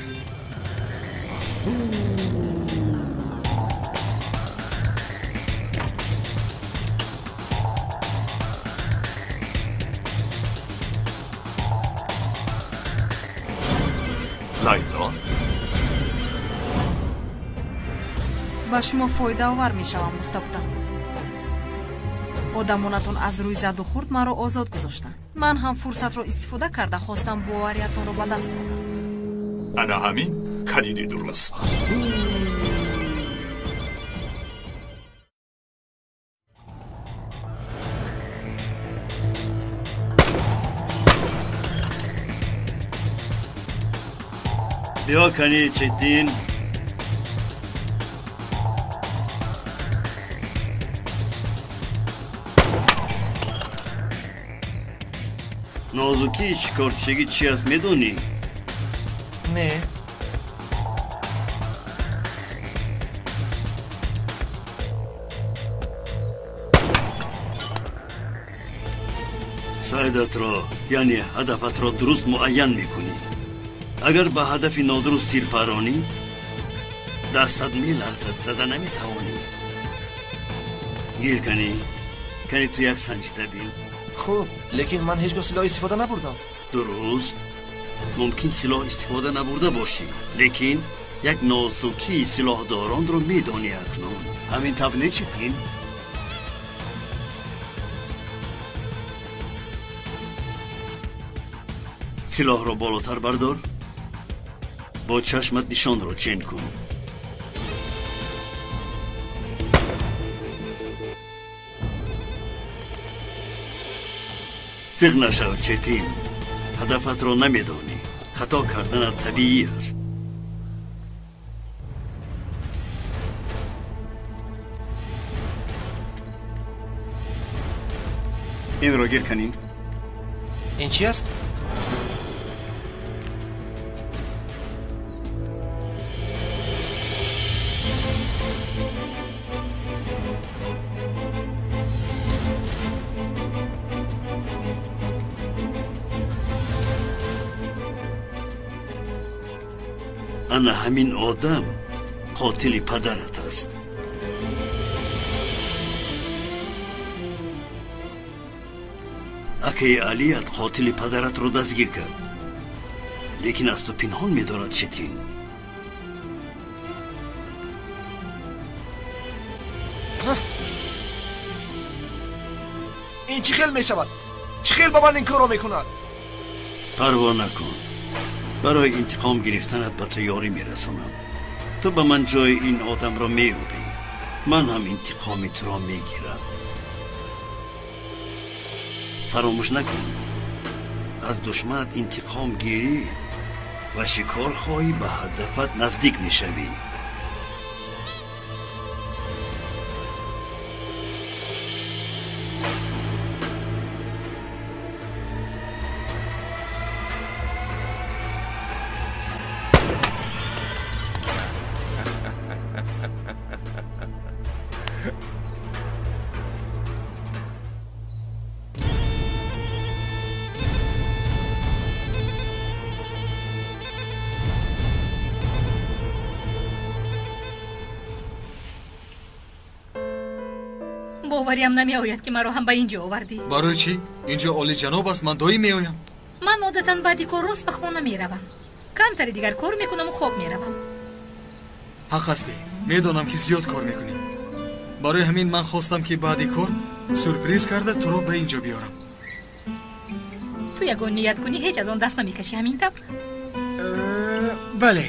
Лайло, Ба шумо фоидаовар мешавам, гуфта будам. Одамонатон аз рӯи заду хурд маро озод гузоштанд. Ман ҳам фурсатро истифода карда хостам бовариятонро ба даст орам. Ана ҳамин калиди дуруст. Биё, кани, Четин. Нозукии шикорчигӣ чи аст, медонӣ? Не. Сайдатро, яъне ҳадафатро дуруст муайян мекунӣ. Агар ба ҳадафи нодуруст тир паронӣ, дастат меларзад, зада наметавонӣ. Гир, кани, кани, ту як санҷида бин. Хуб, лекин ман ҳеҷ гоҳ силоҳ истифода набурдам. Дуруст, мумкин силоҳ истифода набурда бошӣ, лекин як нозукии силоҳдоронро медонӣ акнун. Ҳамин тавр не, Четин? Силоҳро болотар бардор, бо чашмат нишонро чен кун. Зиқ нашав, Четин, Ҳадафатро намедонӣ. Хато карданат табиӣ аст. Инро гир кунӣ. Ин чӣ аст? Ана ҳамин одам қотили падарат аст. Акаи Алият қотили падаратро дастгир кард, лекин аз ту пинҳон медорад. Четин, ин чӣ хел мешавад? Чӣ хел ба ман ин корро мекунад? Парво накун, барои интиқом гирифтанат ба ту ёрӣ мерасонам. Ту ба ман ҷои ин одамро меёбӣ, ман ҳам интиқоми туро мегирам. Фаромӯш накун, аз душманат интиқом гирӣ ва шикор хоҳӣ, ба ҳадафат наздик мешавӣ. Бовариам намеояд, ки маро ҳам ба ин ҷо овардӣ. Барои чӣ? Ин ҷо олиҷаноб аст, ман доим меоям. Ман одатан баъди кор рост ба хона меравам. Камтари дигар кор мекунаму хоб меравам. Ҳақ ҳастӣ, медонам, ки зиёд кор мекунӣ. Барои ҳамин ман хостам, ки баъди кор сюрприз карда туро ба ин ҷо биёрам. Ту ягон ният кунӣ, ҳеҷ аз он даст намекашӣ, ҳамин тавр? Бале.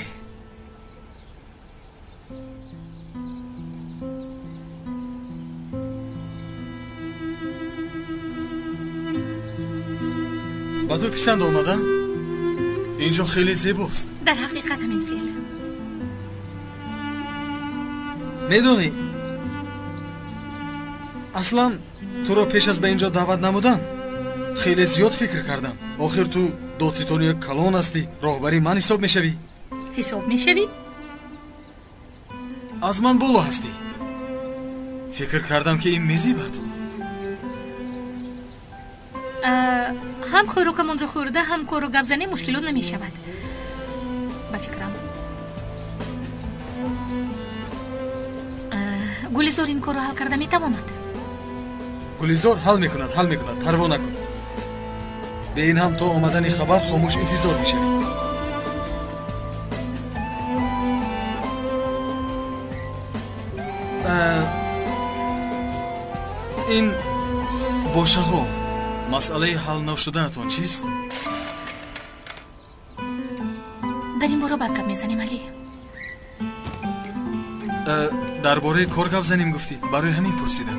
Ба ту писанд омада? Ин ҷо хеле зебост. Дар ҳақиқат ҳамин хел. Медонӣ, аслан туро пеш аз ба ин ҷо даъват намудан хеле зиёд фикр кардам. Охир ту додситони калон ҳастӣ, роҳбари ман ҳисоб мешавӣ. Ҳисоб мешавӣ? Аз ман боло ҳастӣ. Фикр кардам, ки ин мезебад. Ҳам хӯрокамонро хӯрда, ҳам кору гапзанӣ мушкилот намешавад, ба фикрам. Гулизор ин корро ҳал карда метавонад. Гулизор ҳал мекунад, ҳал мекунад, парво накун. Бе ин ҳам то омадани хабар хомӯш интизор мешавем. Ин бо шағол масъалаи ҳал нашудаатон чист? Дар ин бора баъд гап мезанем, Али. Дар бораи кор гап занем гуфтӣ, барои ҳамин пурсидам.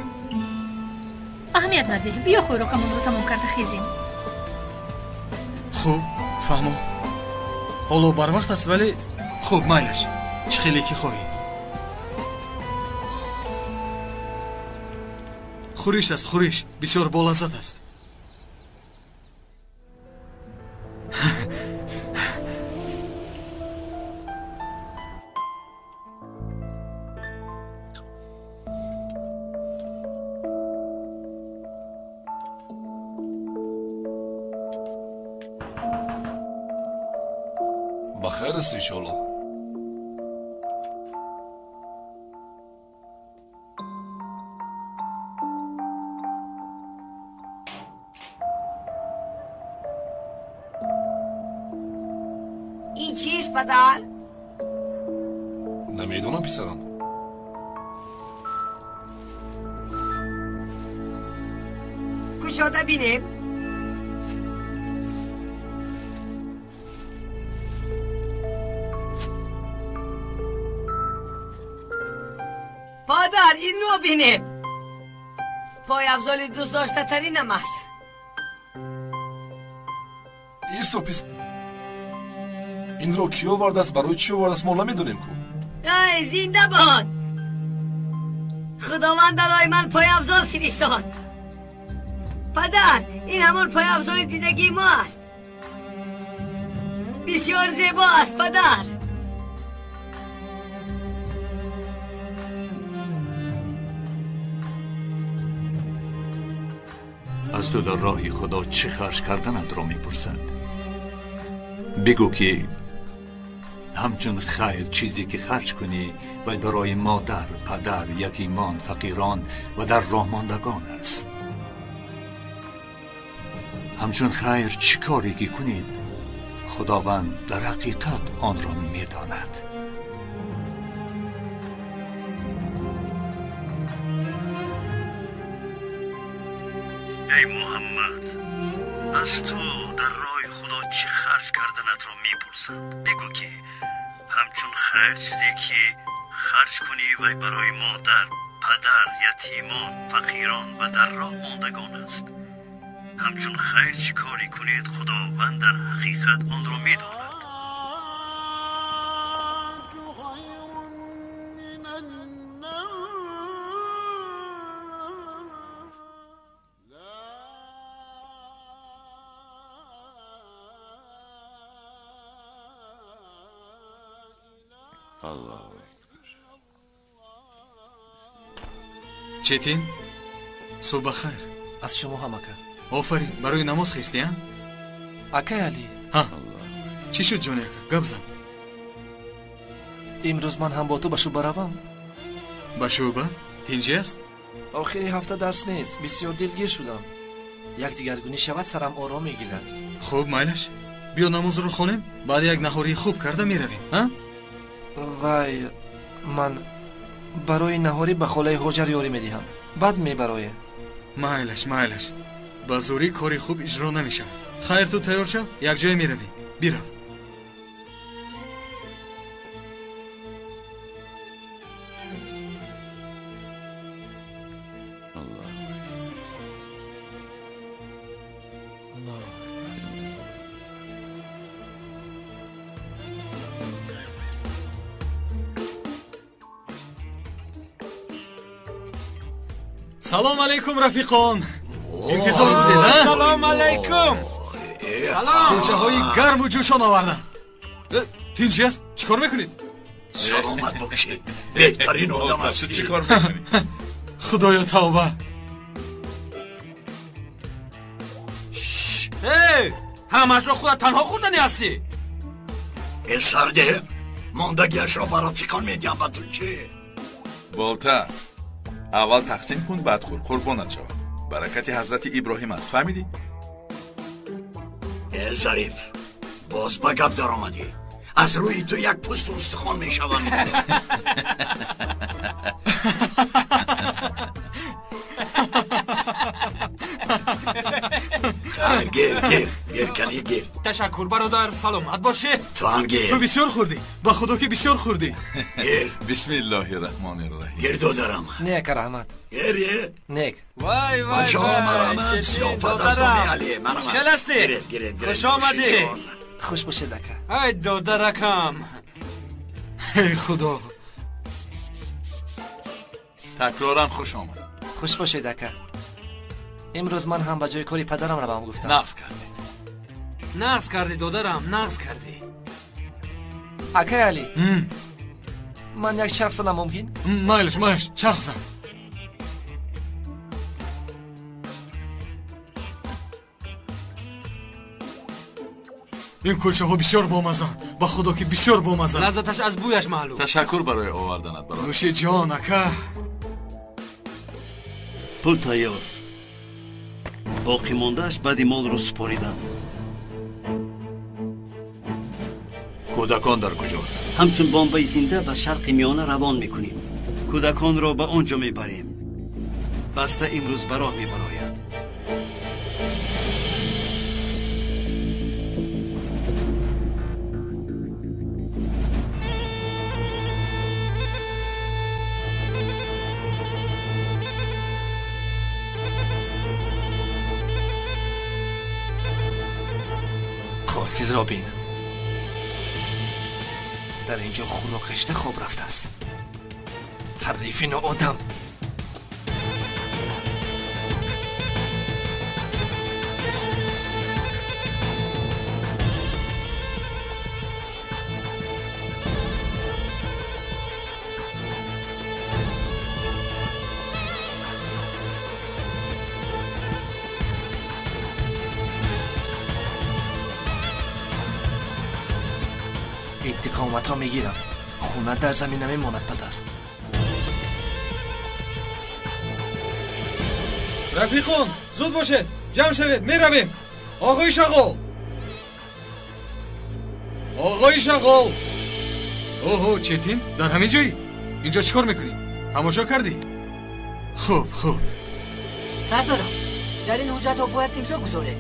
Аҳамият надиҳ, биё хӯрокамонро тамом карда хезем. Хуб, фаҳмо. Ҳоло барвақт аст, вале хуб, майлаш, чӣ хеле ки хоҳӣ. Хӯриш аст, хӯриш, бисёр болаззат аст. Ба хайр аст, иншоалло. Ин чист, падар? Намедонам, писарам. Кушода бинем. Падар, инро бинед. Пойафзоли дӯстдоштатаринам аст. Исо пис, инро кӣ овардааст, барои чӣ овардааст, мо намедонем ку. Ай, зинда бод! Худованд барои ман пойафзол фиристод. Падар, ин ҳамон пойафзоли дидагии мо аст. Бисёр зебо аст, падар. Аз ту дар роҳи Худо чӣ харҷ карданатро мепурсанд. Бигӯ ки ҳамчун хайр чизе ки харҷ кунӣ вай барои модар, падар, ятимон, фақирон ва дар роҳ мондагон аст. Ҳамчун хайр чӣ коре ки кунед, Худованд дар ҳақиқат онро медонад. Эй Муҳаммад, аз ту дар роҳи Худо чӣ харҷ карданатро мепурсанд. Бигӯ ки ҳамчун хайр чизе ки харҷ кунӣ вай барои модар, падар, ятимон, фақирон ва дар роҳ мондагон аст. Ҳамчун хайр чӣ коре кунед, Худованд дар ҳақиқат онро медонад. Четин, субҳ бахайр. Аз шумо ҳам, ака. Офарин, барои намоз хестӣ, а? Акай Алӣ. Ҳа, чӣ шуд, ҷони ака? Гап зан. Имрӯз ман ҳам бо ту ба шӯъба равам. Ба шӯъба? Тинҷӣ аст? Охири ҳафта дарс нест, бисёр дилгир шудам. Як дигаргунӣ шавад, сарам ором мегирад. Хуб, майлаш. Биё намозро хонем, баъд як наҳории хуб карда меравем, а? Вай, ман барои наҳорӣ ба холаи Ҳоҷар ёрӣ медиҳам. Баъд мебароем. Майлаш, майлаш. Ба зӯрӣ кори хуб иҷро намешавад. Хайр, ту тайёр шав, якҷоя меравем. Бирав. Салом алейкум, рафиқон. Интизор будед, а? Салом алейкум. Салом. Кулчаҳои гарму ҷӯшон овардам. Тинҷӣ аст? Чӣ кор мекунед? Саломат бошед. Беҳтарин одам ҳастӣ. Чӣ кор мекунӣ? Худоё, тавба. Эй, ҳамашро худат танҳо хӯрданӣ ҳастӣ? Э, сарде, мондагиашро ба рафиқон медиҳам, ба ту чӣ? Болта, аввал тақсим кун, баъд хӯр, қурбонат шавад. Баракати ҳазрати Иброҳим аст, фаҳмидӣ? Э, Зариф, боз ба гап даромадӣ. Аз рӯи ту як пӯсту устухон мешавам. Гир, гир, гир, кани гир. Ташаккур, бародар, саломат бошӣ. Ту ҳам гир. Ту бисёр хӯрдӣ, ба худо ки бисёр хӯрдӣ. Гир. Бисмиллоҳи раҳмони раҳим. Гир, додарам. Не, ака, раҳмат. Гир, е. Нек. Вай, вай, бачаҳо, марамат, зиёфат аз номи Алӣ. Марамат. Хел ҳастӣ? Гиред, гиред, гиред. Хуш омадӣ. Хуш бошед, ака. Ай, додаракам. Эй худо. Такроран хуш омад. Хуш бошед, ака. Имрӯз ман ҳам ба ҷои кори падарам равам гуфтам. Нағз кардӣ. Нағз кардӣ, додарам, нағз кардӣ. Акай Алӣ, ман як чарх занам мумкин? Майлаш, майлаш, чарх зан. Ин кулчаҳо бисёр бомазанд, ба худо ки бисёр бомазанд. Лаззаташ аз бӯяш маълум. Ташаккур барои оварданат, бародар. Нӯши ҷон, ака. Пул тайёр. Боқӣ мондааш баъди молро супоридан. Кӯдакон дар куҷост? Ҳамчун бомбаи зинда ба Шарқи Миёна равон мекунем. Кӯдаконро ба он ҷо мебарем. Баста имрӯз ба роҳ мебарояд. Қотилро бин. Дар ин ҷо худро кашида хоб рафтааст. Ҳарифи ноодам. интиқоматро мегирам. Хона дар замин намемонад, падар. Рафиқон, зуд бошед, ҷамъ шавед, меравем. Оғои Шағол, оғои Шағол. Оҳо, Четин, дар ҳамин ҷоӣ? Инҷо чӣ кор мекунӣ? Тамошо кардӣ? Хуб, хуб. Сардорам, дар ин ҳуҷҷатҳо бояд имзо гузоред.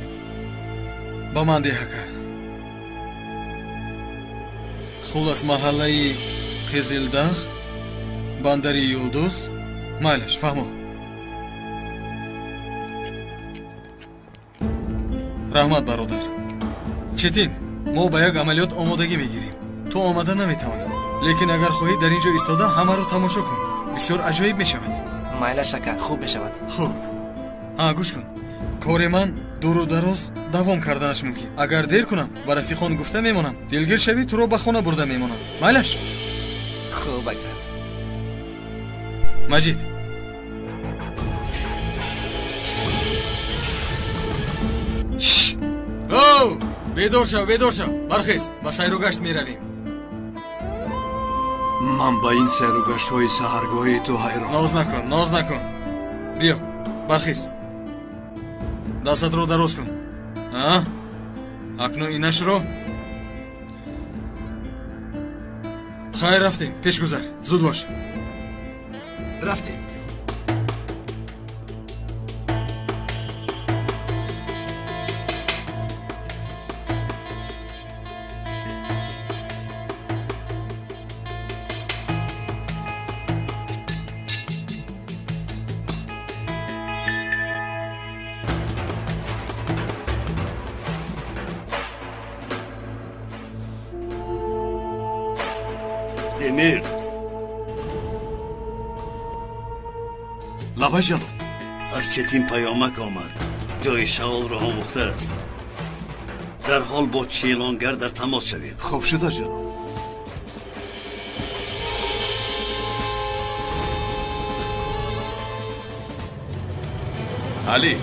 Ба ман деҳ, ака. Хулас, маҳаллаи Қизилдағ, бандари Юлдуз. Майлаш, фаҳмо. Раҳмат, бародар. Четин, мо ба як амалиёт омодагӣ мегирем. Ту омада наметавонӣ, лекин агар хоҳӣ дар ин ҷо истода ҳамаро тамошо кун. Бисёр аҷоиб мешавад. Майлаш, ака, хуб мешавад. Хуб. Ҳа, гӯш кун. Кори ман дуру дароз давом карданаш мумкин. Агар дер кунам, ба рафиқон гуфта мемонам. Дилгир шавӣ, туро ба хона бурда мемонанд. Майлаш? Хуб, ака. Маҷид. Оу, бедор шав, бедор шав. Бархез, ба сайру гашт меравем. Ман ба ин сайру гаштҳои саҳаргоҳии ту ҳайрон. Ноз накун, ноз накун. Биё, бархез. Дастатро дароз кун. Акнун инашро. Хайр, рафтем, пешгузар. Зуд бош. Рафтем. Демир. Лабай ҷаноб. Аз Четин паёмак омад. Ҷои Шағолро омӯхтааст. Дарҳол бо Челонгар дар тамос шавед. Хуб шуда, ҷаноб. Алӣ,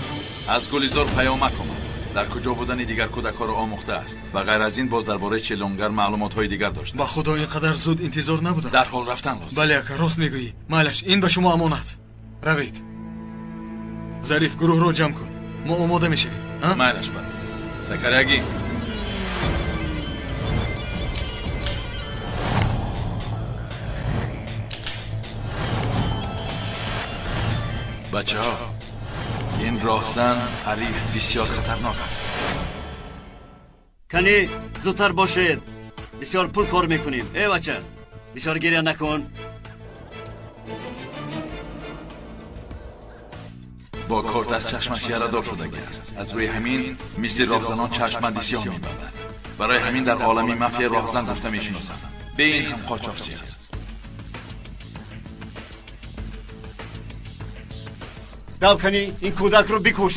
аз Гулизор паёмак омад. Дар куҷо будани дигар кӯдакҳоро омӯхтааст. Ба ғайр аз ин боз дар бораи Челонгар маълумотҳои дигар дошт. Ба худо, ин қадар зуд интизор набудам. Дарҳол рафтан лозим. Бале, ака, рост мегӯӣ. Майлаш, ин ба шумо амонат. Равед. Зариф, гурӯҳро ҷамъ кун. Мо омода мешавем. Майлаш, бародар. Сакарягин. Бачаҳо, ин роҳзан ҳариф бисёр хатарнок аст. Кани, зудтар бошед. Бисёр пул кор мекунем. Э, бача, бисёр гиря накун. Бо корт аз чашмаш ярадор шудагӣ аст. Аз рӯи ҳамин мисли роҳзанон чашмбанди сиёҳ мебандад. Барои ҳамин дар олами мафия роҳзан гуфта мешиносанд. Бе ин ҳам қочоқчӣ аст. Дав кани, ин кӯдакро бикуш.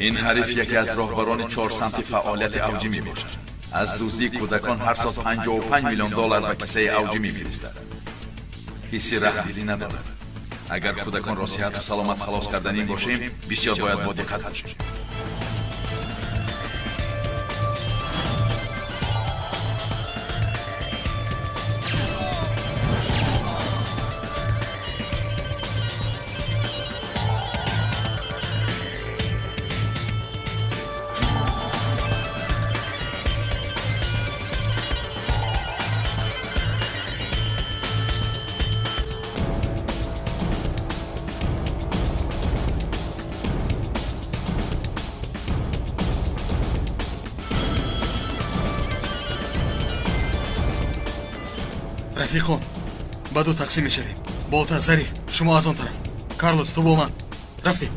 Ин ҳариф яке аз роҳбарони чор самти фаъолияти авҷӣ мебошад. Аз дуздии кӯдакон ҳар сол 55 миллион доллар ба кисаи авҷӣ мефиристад. Ҳисси раҳмдилӣ надорад. Агар кӯдаконро сиҳату саломат халос карданӣ бошем, бисёр бояд бо диққат бошем. Рафиқон, ба ду тақсим мешавем. Болта, Зариф, шумо аз он тараф. Карлос, ту бо ман. Рафтем.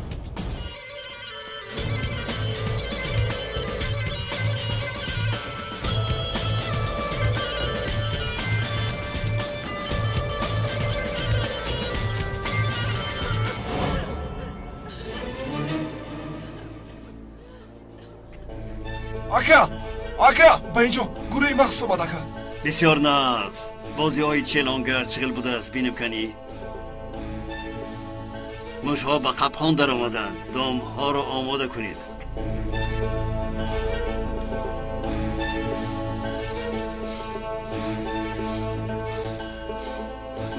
Ака, ака, ба инҷо гурӯҳи махсус омад, ака. Бисёр нағз. Бозиҳои челонгар чӣ хел будааст, бинем канӣ. Мушҳо ба қапхон даромаданд. Домҳоро омода кунед.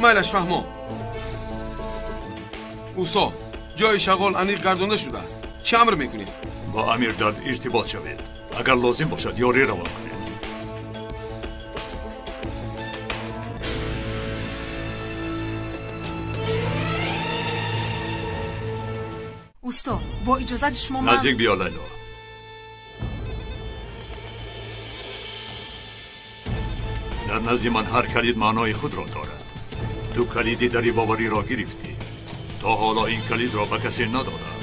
Майлаш, фаҳмо. Усто, ҷои шағол аниқ гардонда шудааст. Чӣ амр мекунед? Бо амир дар иртибот шавед. Агар лозим бошад, ёрӣ равон кунед. Усто, бо иҷозати шумо ман наздик биё, Лайло. Дар назди ман ҳар калид маънои худро дорад. Ту калиди дари бовариро гирифтӣ. То ҳоло ин калидро ба касе надодам.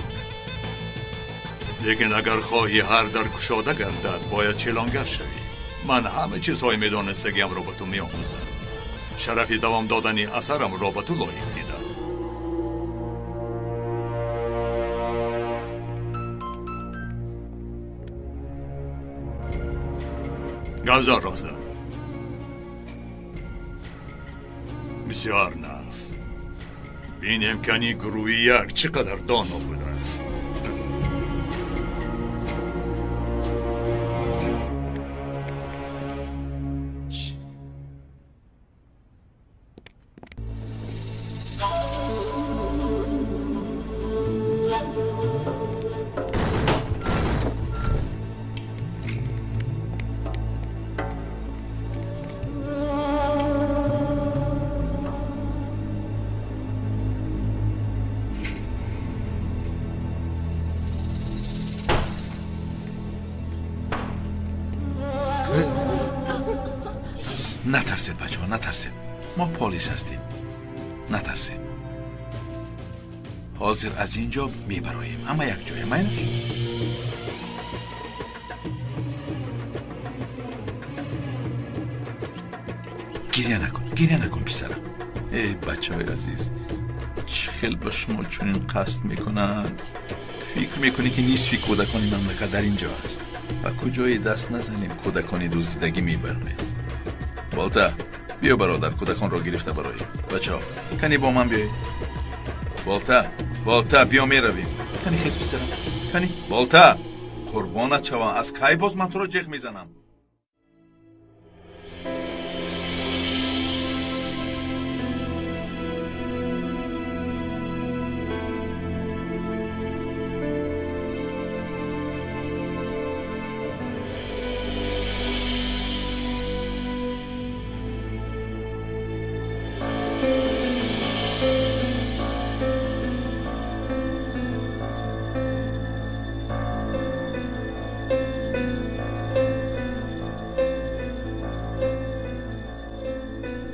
Лекин агар хоҳӣ ҳар дар кушода гардад, бояд челонгар шавӣ. Ман ҳама чизҳои медонистагиамро ба ту меомӯзам. Шарафи давом додани асарамро ба ту лоиқ дидам. Гавзар роза. Бисёр нағз. Бинем кани гурӯҳи як чӣ қадар доно будааст. Натарсед, бачаҳо, натарсед. Мо полис ҳастем. Натарсед. Ҳозир аз ин ҷо мебароем. Ҳама як ҷоя, майлаш? Гиря накун, гиря накун, писарам. Эй, бачаҳои азиз, чӣ хел ба шумо чунин қасд мекунанд? Фикр мекунӣ, ки нисфи кӯдакони мамлакат дар ин ҷо аст. Ба куҷое даст назанем, кӯдакони дуздидагӣ мебароем. Болта, биё бародар, кӯдаконро гирифта бароем. Бачаҳо, кани бо ман биёед. Болта, Болта, биё меравем. Кани хез, писарам, кани. Болта, қурбонат шавам, аз кай боз ман туро ҷеғ мезанам?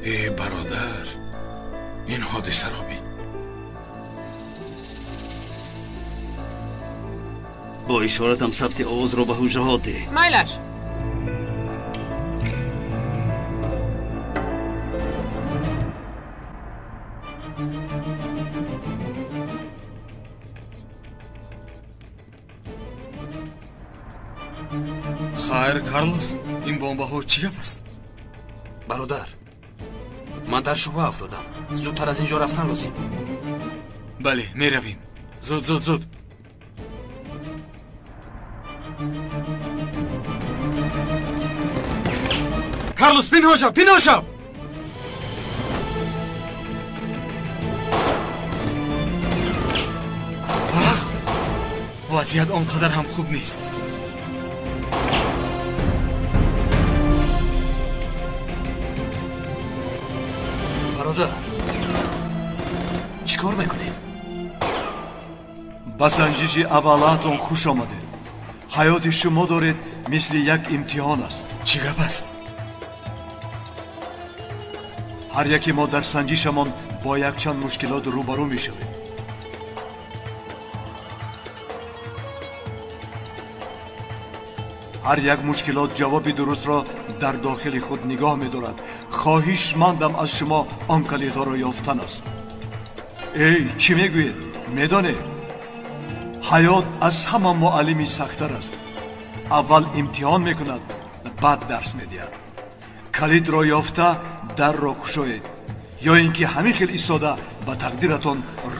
Э, бародар, ин ҳодисаро бин. Бо ишоратам сабти овозро ба ҳуҷраҳо деҳ. Майлаш. Хайр, Карлос, ин бомбаҳо чӣ гап аст? Бародар, ман дар шубҳа афтодам. Зудтар аз ин ҷо рафтан лозим. Бале, меравем. Зуд, зуд, зуд. Карлос, пинҳон шав, пинҳон шав! Вазъият он қадар ҳам хуб нест. Бародар, чӣ кор мекунем? Ба санҷиши аввалаатон хуш омадед. Ҳаёти шумо доред мисли як имтиҳон аст. Чӣ гап аст? Ҳар яке мо дар санҷишамон бо якчанд мушкилот рӯбарӯ мешавем. Ҳар як мушкилот ҷавоби дурустро дар дохили худ нигоҳ медорад. Хоҳишмандам аз шумо он калидҳоро ёфтан аст. Эй, чӣ мегӯед? Медонед, ҳаёт аз ҳама муаллими сахттар аст. Аввал имтиҳон мекунад, баъд дарс медиҳад. Калидро ёфта дарро кушоед, ё ин ки ҳамин хел истода ба тақдиратон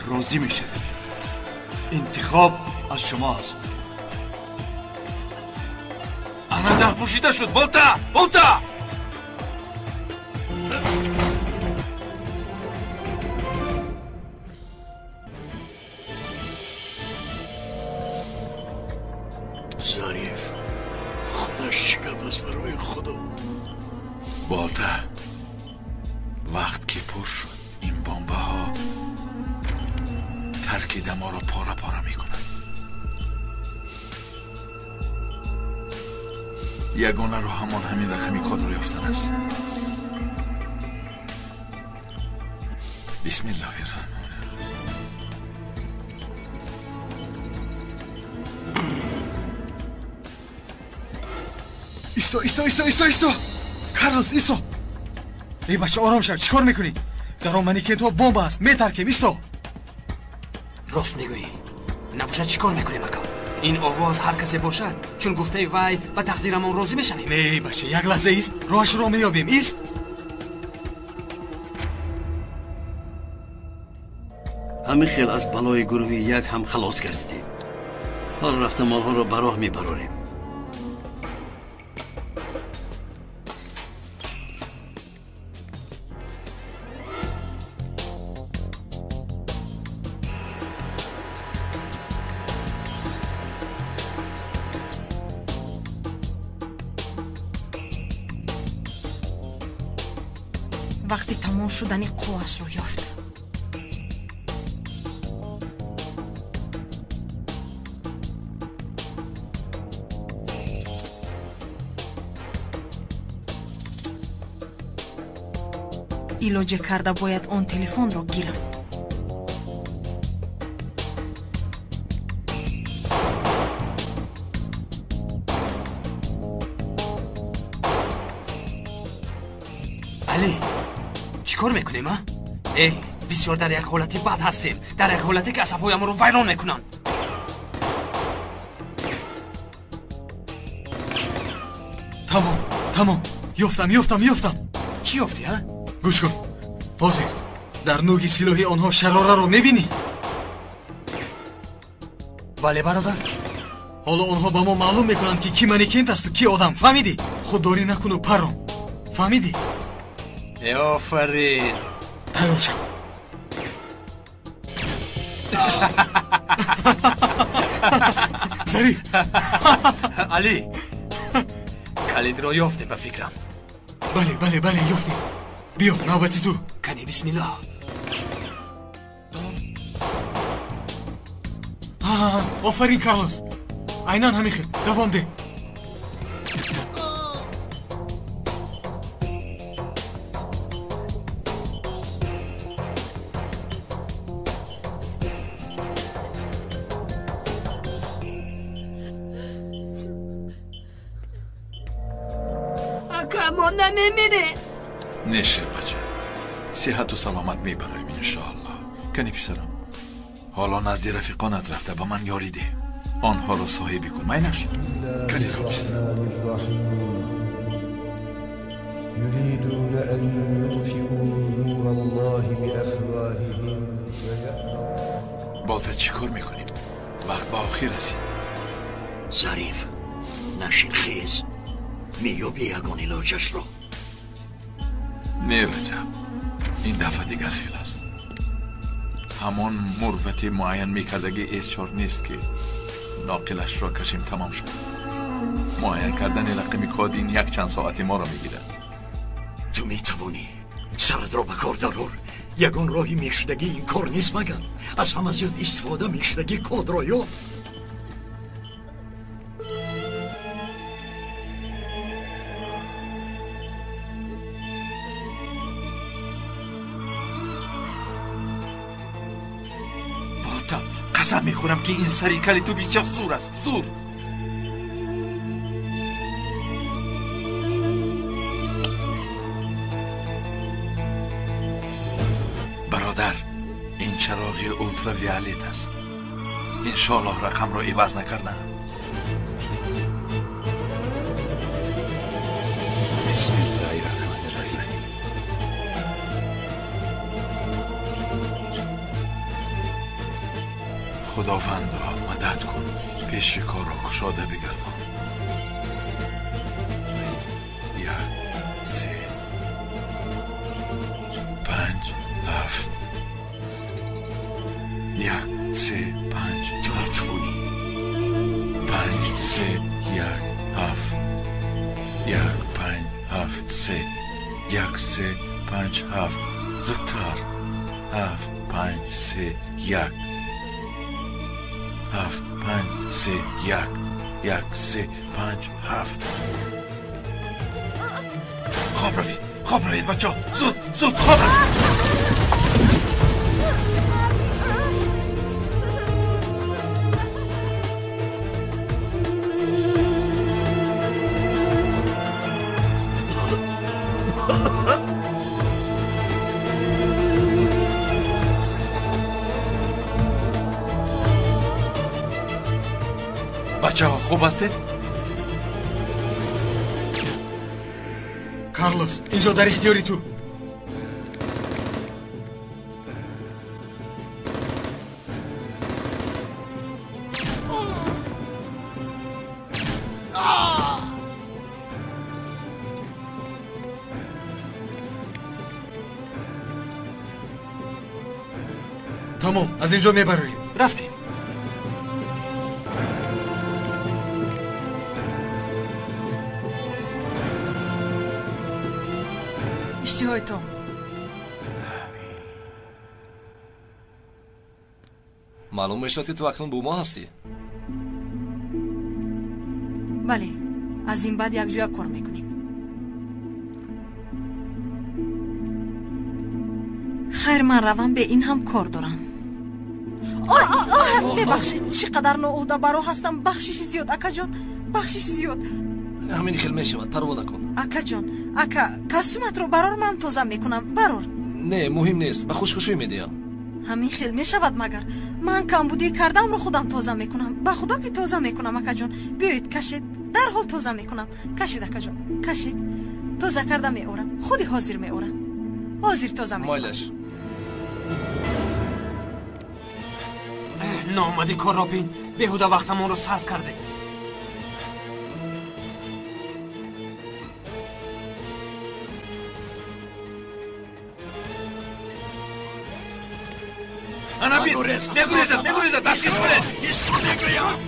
розӣ мешавед. Интихоб аз шумо аст. Ана дар пӯшида шуд. Болта, болта! Зариф, худаш чӣ гап аст барои худо? Болта, вақт ки пур шуд, ин бомбаҳо таркида моро пора-пора мекунанд. Ягона роҳ ҳамон ҳамин рақами кодро ёфтан аст. Бисмиллоҳи раҳмони. Исто, исто, исто, исто, исто! Карлос, исто! Эй бача, ором шав, чӣ кор мекунӣ? Дар он манекенҳо бомба аст, метаркем, исто! Рост мегӯӣ. Набошад чӣ кор мекунем, ака? Ин овоз ҳар касе бошад, чун гуфтаи вай ба тақдирамон розӣ мешавем. Эй бача, як лаҳза ист, роҳашро меёбем, ист! Ҳамин хел аз балои гурӯҳи як ҳам халос гардидем. Ҳоло рафта молҳоро ба роҳ мебарорем. Вақти тамом шудани қувваашро ёфт. Илоҷе карда бояд он телефонро гирам. Али, чӣ кор мекунем, а? Эй, бисёр дар як ҳолати бад ҳастем, дар як ҳолате ки асабҳоямонро вайрон мекунанд. Тамом, тамом, ёфтам, ёфтам, ёфтам. Чӣ ёфтӣ, а? Гӯш кун, ҳозир дар нӯги силоҳи онҳо шарораро мебинӣ? Бале, бародар. Ҳоло онҳо ба мо маълум мекунанд, ки кӣ манекент асту кӣ одам, фаҳмидӣ? Худдорӣ накуну парон, фаҳмидӣ? Офарин. Тайёр шав. Зариф. Али, калидро ёфтем ба фикрам. Бале, бале, бале, ёфтем. Биё, навбати ту. Кани бисмиллоҳ. Офарин, Карлос. Айнан ҳамин хел. Давом деҳ. Ака, мо намемирем. Не, шербача, сиҳату саломат мебароем, иншоаллоҳ. Кани писарам, ҳоло назди рафиқонат рафта ба ман ёрӣ деҳ. Онҳоро соҳибӣ кун, майнаш? Кани рав, писарам. يريدون أن يطفئوا نور الله بأفواههم ويأبون. Болта, чӣ кор мекунем? Вақт ба охир расид. Зариф, нашин, хез. Меёбӣ ягон илоҷашро. Не, Раҷаб, ин дафъа дигар хел аст. Ҳамон мурвати муайян мекардаги эсчор нест, ки ноқилашро кашем, тамом шуд. Муайян кардани рақами код ин якчанд соати моро мегирад. Ту метавонӣ, саратро ба кор дарор. Ягон роҳи мешудагӣ ин кор нест магар? Аз ҳама зиёд истифода мешудагӣ кодро ёб. Болта, қасам мехӯрам, ки ин сари кали ту бисёр зур аст, зур. Бародар, ин чароғи ултравиолет аст. Иншоаллоҳ рақамро иваз накардаанд. Бисмиллаҳир-раҳмонир-раҳим. Худовандо, мадад кун, пеши корро кушода бигардон. 1 3 5 7 1 3 5 ту метавонӣ. 5 3 1 7 1 5 7 3 1 3 5 7. Зудтар. 7 5 3 1 7 5 3 1 1 3 5 7. Хоб равед, хоб равед, бачаҳо, зуд, зуд хоб равед. Бачаҳо, хуб ҳастед? Карлос, инҷо дар ихтиёри ту. Тамом, аз инҷо мебароем. Рафтем. Иштиҳои то. Маълум мешавад, ки ту акнун бо мо ҳастӣ. Бале, аз ин баъд якҷоя кор мекунем. Хайр, ман равам, бе ин ҳам кор дорам. Ой, мебахшед, чӣ қадар ноуҳдабаро ҳастам. Бахшиши зиёд, акаҷон, бахшиши зиёд. Ҳамин хел мешавад, парво накун. Акаҷон, ака, костюматро барор, ман тоза мекунам, барор. Не, муҳим нест, ба хушхушӣ медиҳам. Ҳамин хел мешавад магар? Ман камбудӣ кардамро худам тоза мекунам. Ба худо ки тоза мекунам, акаҷон. Биёед, кашед, дарҳол тоза мекунам. Кашед, акаҷон, кашед. Тоза карда меорам, худи ҳозир меорам. Ҳозир тоза мекунам. Майлаш. Номади корро бин, беҳуда вақтамонро сарф кардем. Мегурезад, мегурезад, дастгир кунед. Исто мегӯям.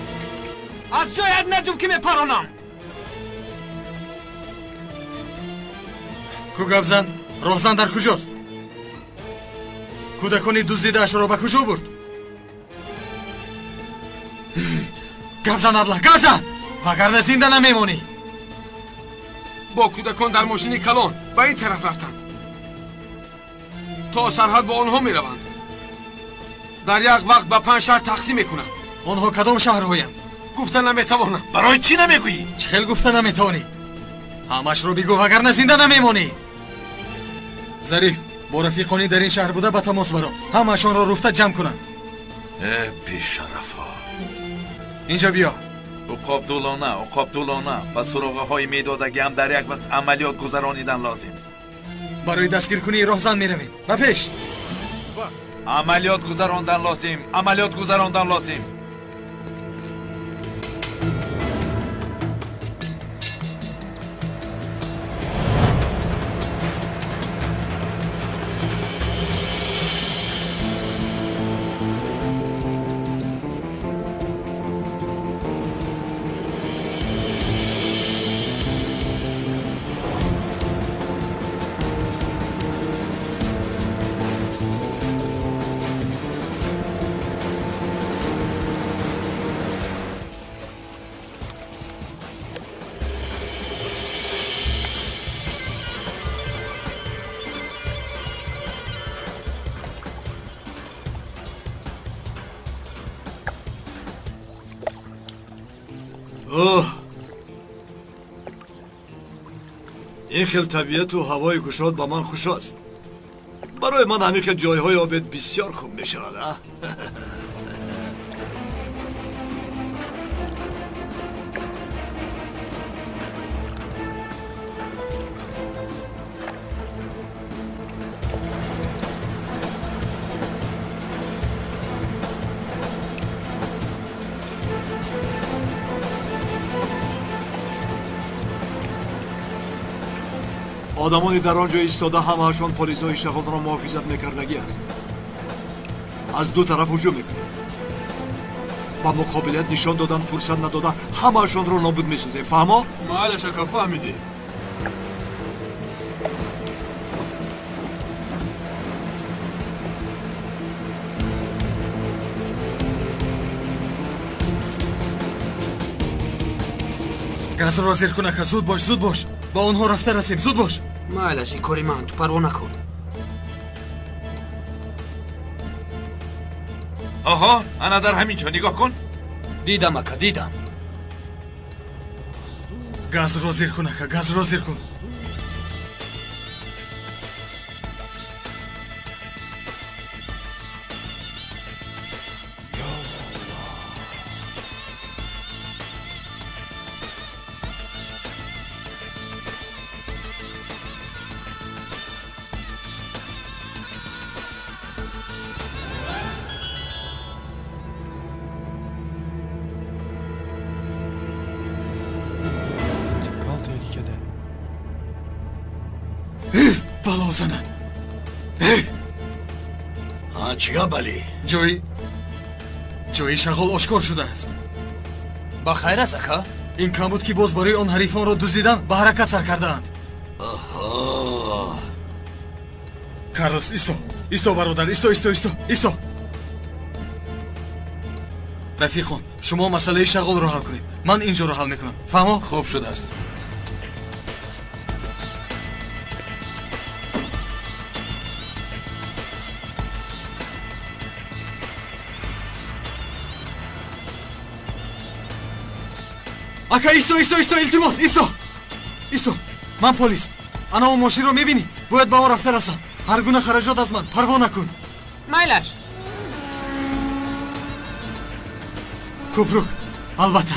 Аз ҷоят наҷум, ки мепаронам. Ку гапзан, роҳзан дар куҷост? Кӯдакони дуздидаашро ба куҷо бурд? Гапзан, аблаҳ, гапзан, вагарна зинда намемонӣ. Бо кӯдакон дар мошини калон ба ин тараф рафтанд. То сарҳад бо онҳо мераванд. Дар як вақт ба 5 шаҳр тақсим мекунанд. Онҳо кадом шаҳрҳоянд? Гуфта наметавонам. Барои чӣ намегӯӣ? Чӣ хел гуфта наметавонӣ? Ҳамашро бигӯ, вагарна зинда намемонӣ. Зариф, бо рафиқони дар ин шаҳр буда ба тамос баро, ҳамашонро руфта ҷамъ кунанд. Э, бешарафҳо! Инҷо биё. Уқобдулона, уқобдулона, ба суроғаҳои медодагиам дар як вақт амалиёт гузаронидан лозим. Барои дастгиркунии роҳзан меравем. Ба пеш! Амалиёт гузарондан лозим, амалиёт гузарондан лозим. Оҳ, ин хел табиату ҳавои кушод ба ман хуш аст. Барои ман ҳамин хел ҷойҳои обед бисёр хуб мешавад. А, Одамони дар он ҷо истода ҳамаашон полисҳои шағолро муҳофизат мекардагӣ аст. Аз ду тараф ҳуҷум мекунем. Ба муқобилият нишон додан фурсат надода ҳамаашонро нобуд месозем. Фаҳмо? Майлаш ака, фаҳмидӣ. Газро зир кун ака, зуд бош, зуд бош. Ба онҳо рафта расем, зуд бош. Майлаш, ин кори ман, ту парво накун. Оҳо, ана дар ҳамин ҷо нигоҳ кун. Дидам ака, дидам. Газро зир кун ака, газро зир кун. Бало занад. Чӣ гап, Али? Ҷои шағол ошкор шудааст. Ба хайр аст, ака? Ин кам буд, ки боз барои он ҳарифонро дуздидан ба ҳаракат сар кардаанд. Оҳо! Карлос, исто, исто, бародар, исто, исто, исто, исто. Рафиқон, шумо масъалаи шағолро ҳал кунед, ман ин ҷоро ҳал мекунам. Фаҳмо? Хуб шудааст. Ака, исто, исто, исто, илтимос, исто, исто. Ман полис. Ана он мошинро мебинӣ? Бояд ба он рафта расам. Ҳар гуна хараҷот аз ман, парво накун. Майлаш. Кӯпрук, албатта.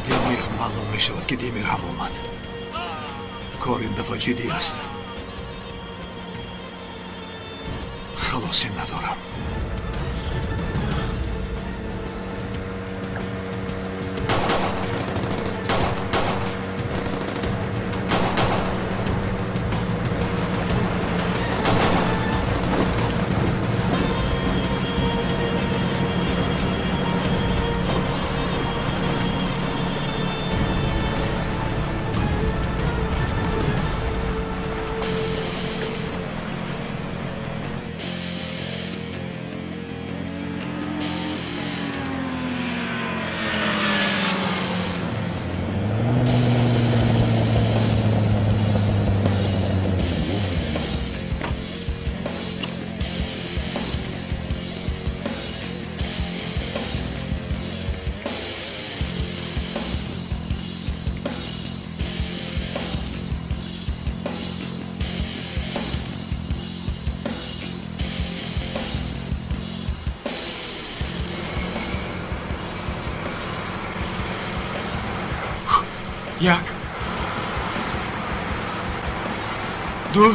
Демир, маълум мешавад, ки Демир ҳам омад. Кор ин дафъа ҷиддӣ аст. Халосӣ надорам. Як, ду.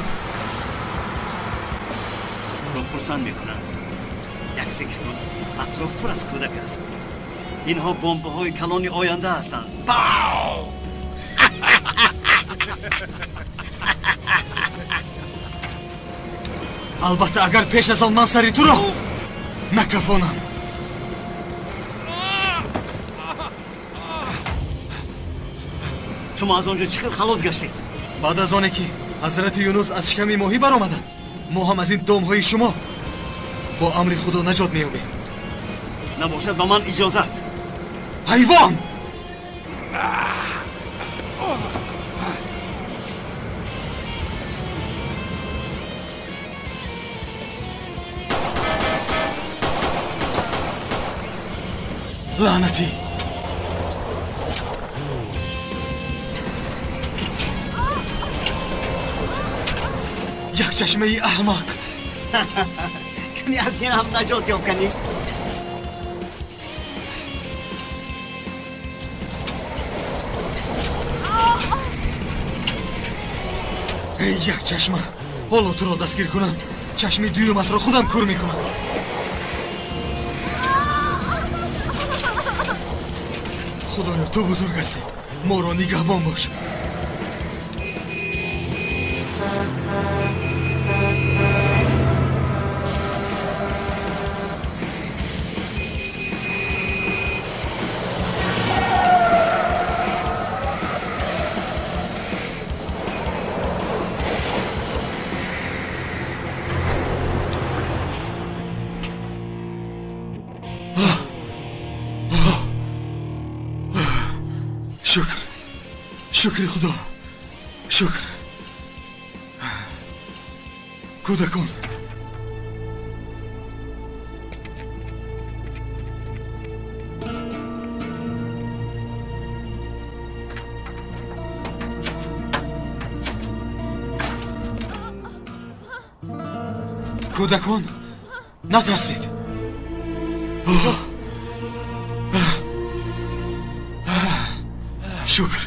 Хурсанд мекунанд. Як фикр кун, атроф пур аз кӯдак аст. Инҳо бомбаҳои калони оянда ҳастанд. Пау! Албатта, агар пеш аз он ман сари туро накафонам. Шумо аз он ҷо чӣ хел халос гаштед? Баъд аз оне ки ҳазрати Юнус аз шиками моҳӣ баромаданд, мо ҳам аз ин домҳои шумо бо амри Худо наҷот меёбем. Набошад ба ман иҷозат. Ҳайвон! Лаънатӣ! Як чашмаи аҳмақ! Кани аз ин ҳам наҷот ёфтанӣ? Эй як чашма, ҳоло туро дастгир кунам, чашми дуюматро худам кур мекунам. Худоё, ту бузург ҳастӣ, моро нигаҳбон бош. Шукр, шукри Худо, шукр. Кӯдакон, кӯдакон, натарсед. Шукр.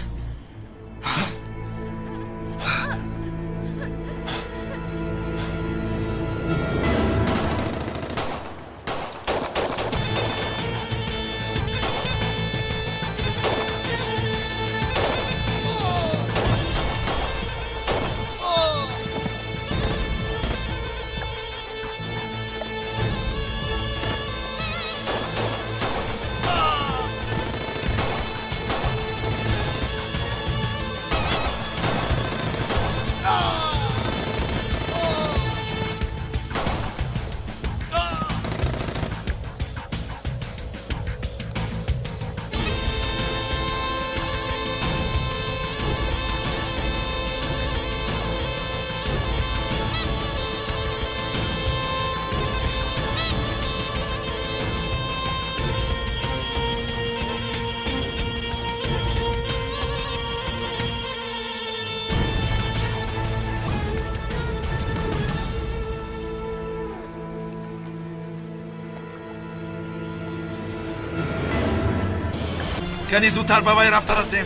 Кани зудтар ба вай рафта расем.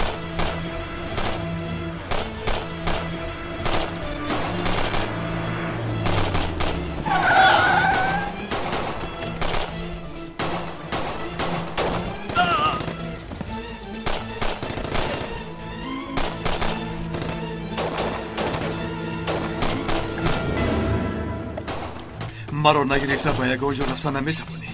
Маро нагирифта ба ягон ҷо рафта наметавонӣ.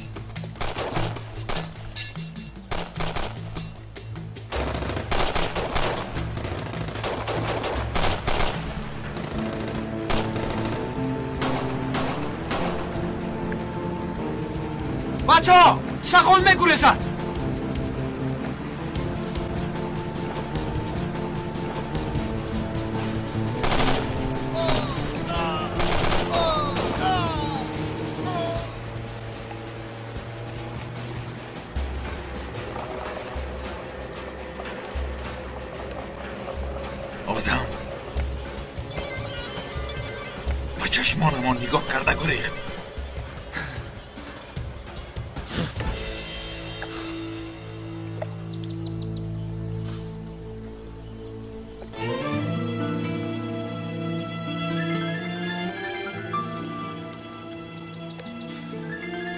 Бачаҳо, шағол мегурезад. Одам ба чашмонамон нигоҳ карда гурехт.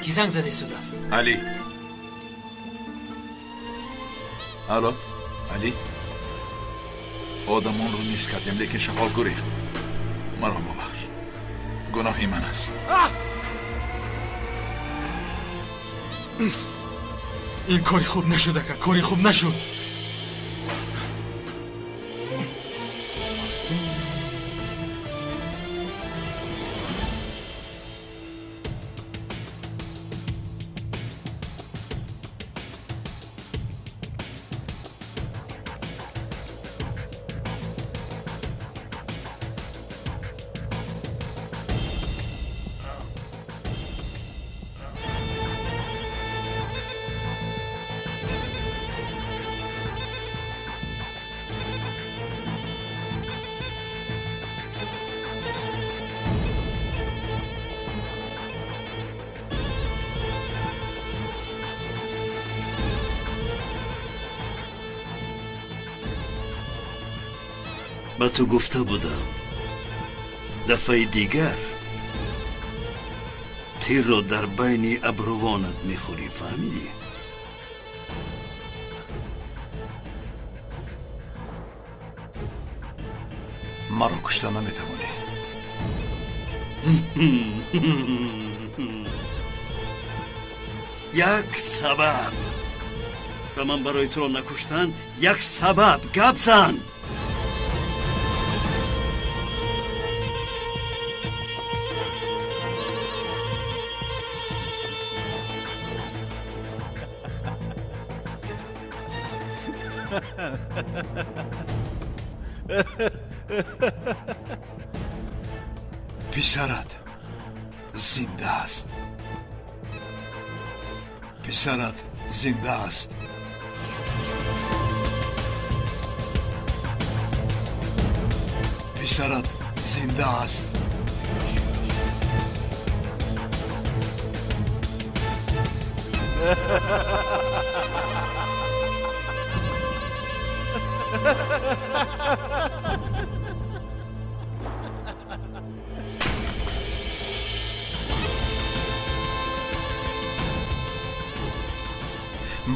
Ки занг зада истодааст? Али. Алло, Али. Одамонро низ кардем, лекин шағол гурехт. Маро бубахш. Гуноҳи ман аст. Ин кори хуб нашуд, ака, кори хуб нашуд. Ба ту гуфта будам, дафъаи дигар тирро дар байни абрувонат мехӯрӣ, фаҳмидӣ? Маро кушта наметавонӣ. Як сабаб ба ман барои туро накуштан, як сабаб гап зан. Писарат зинда аст. Писарат зинда аст. Писарат зинда аст.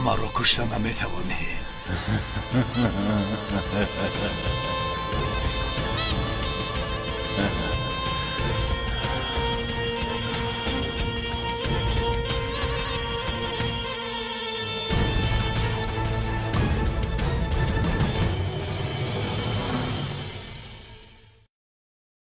Маро кушта наметавонӣ.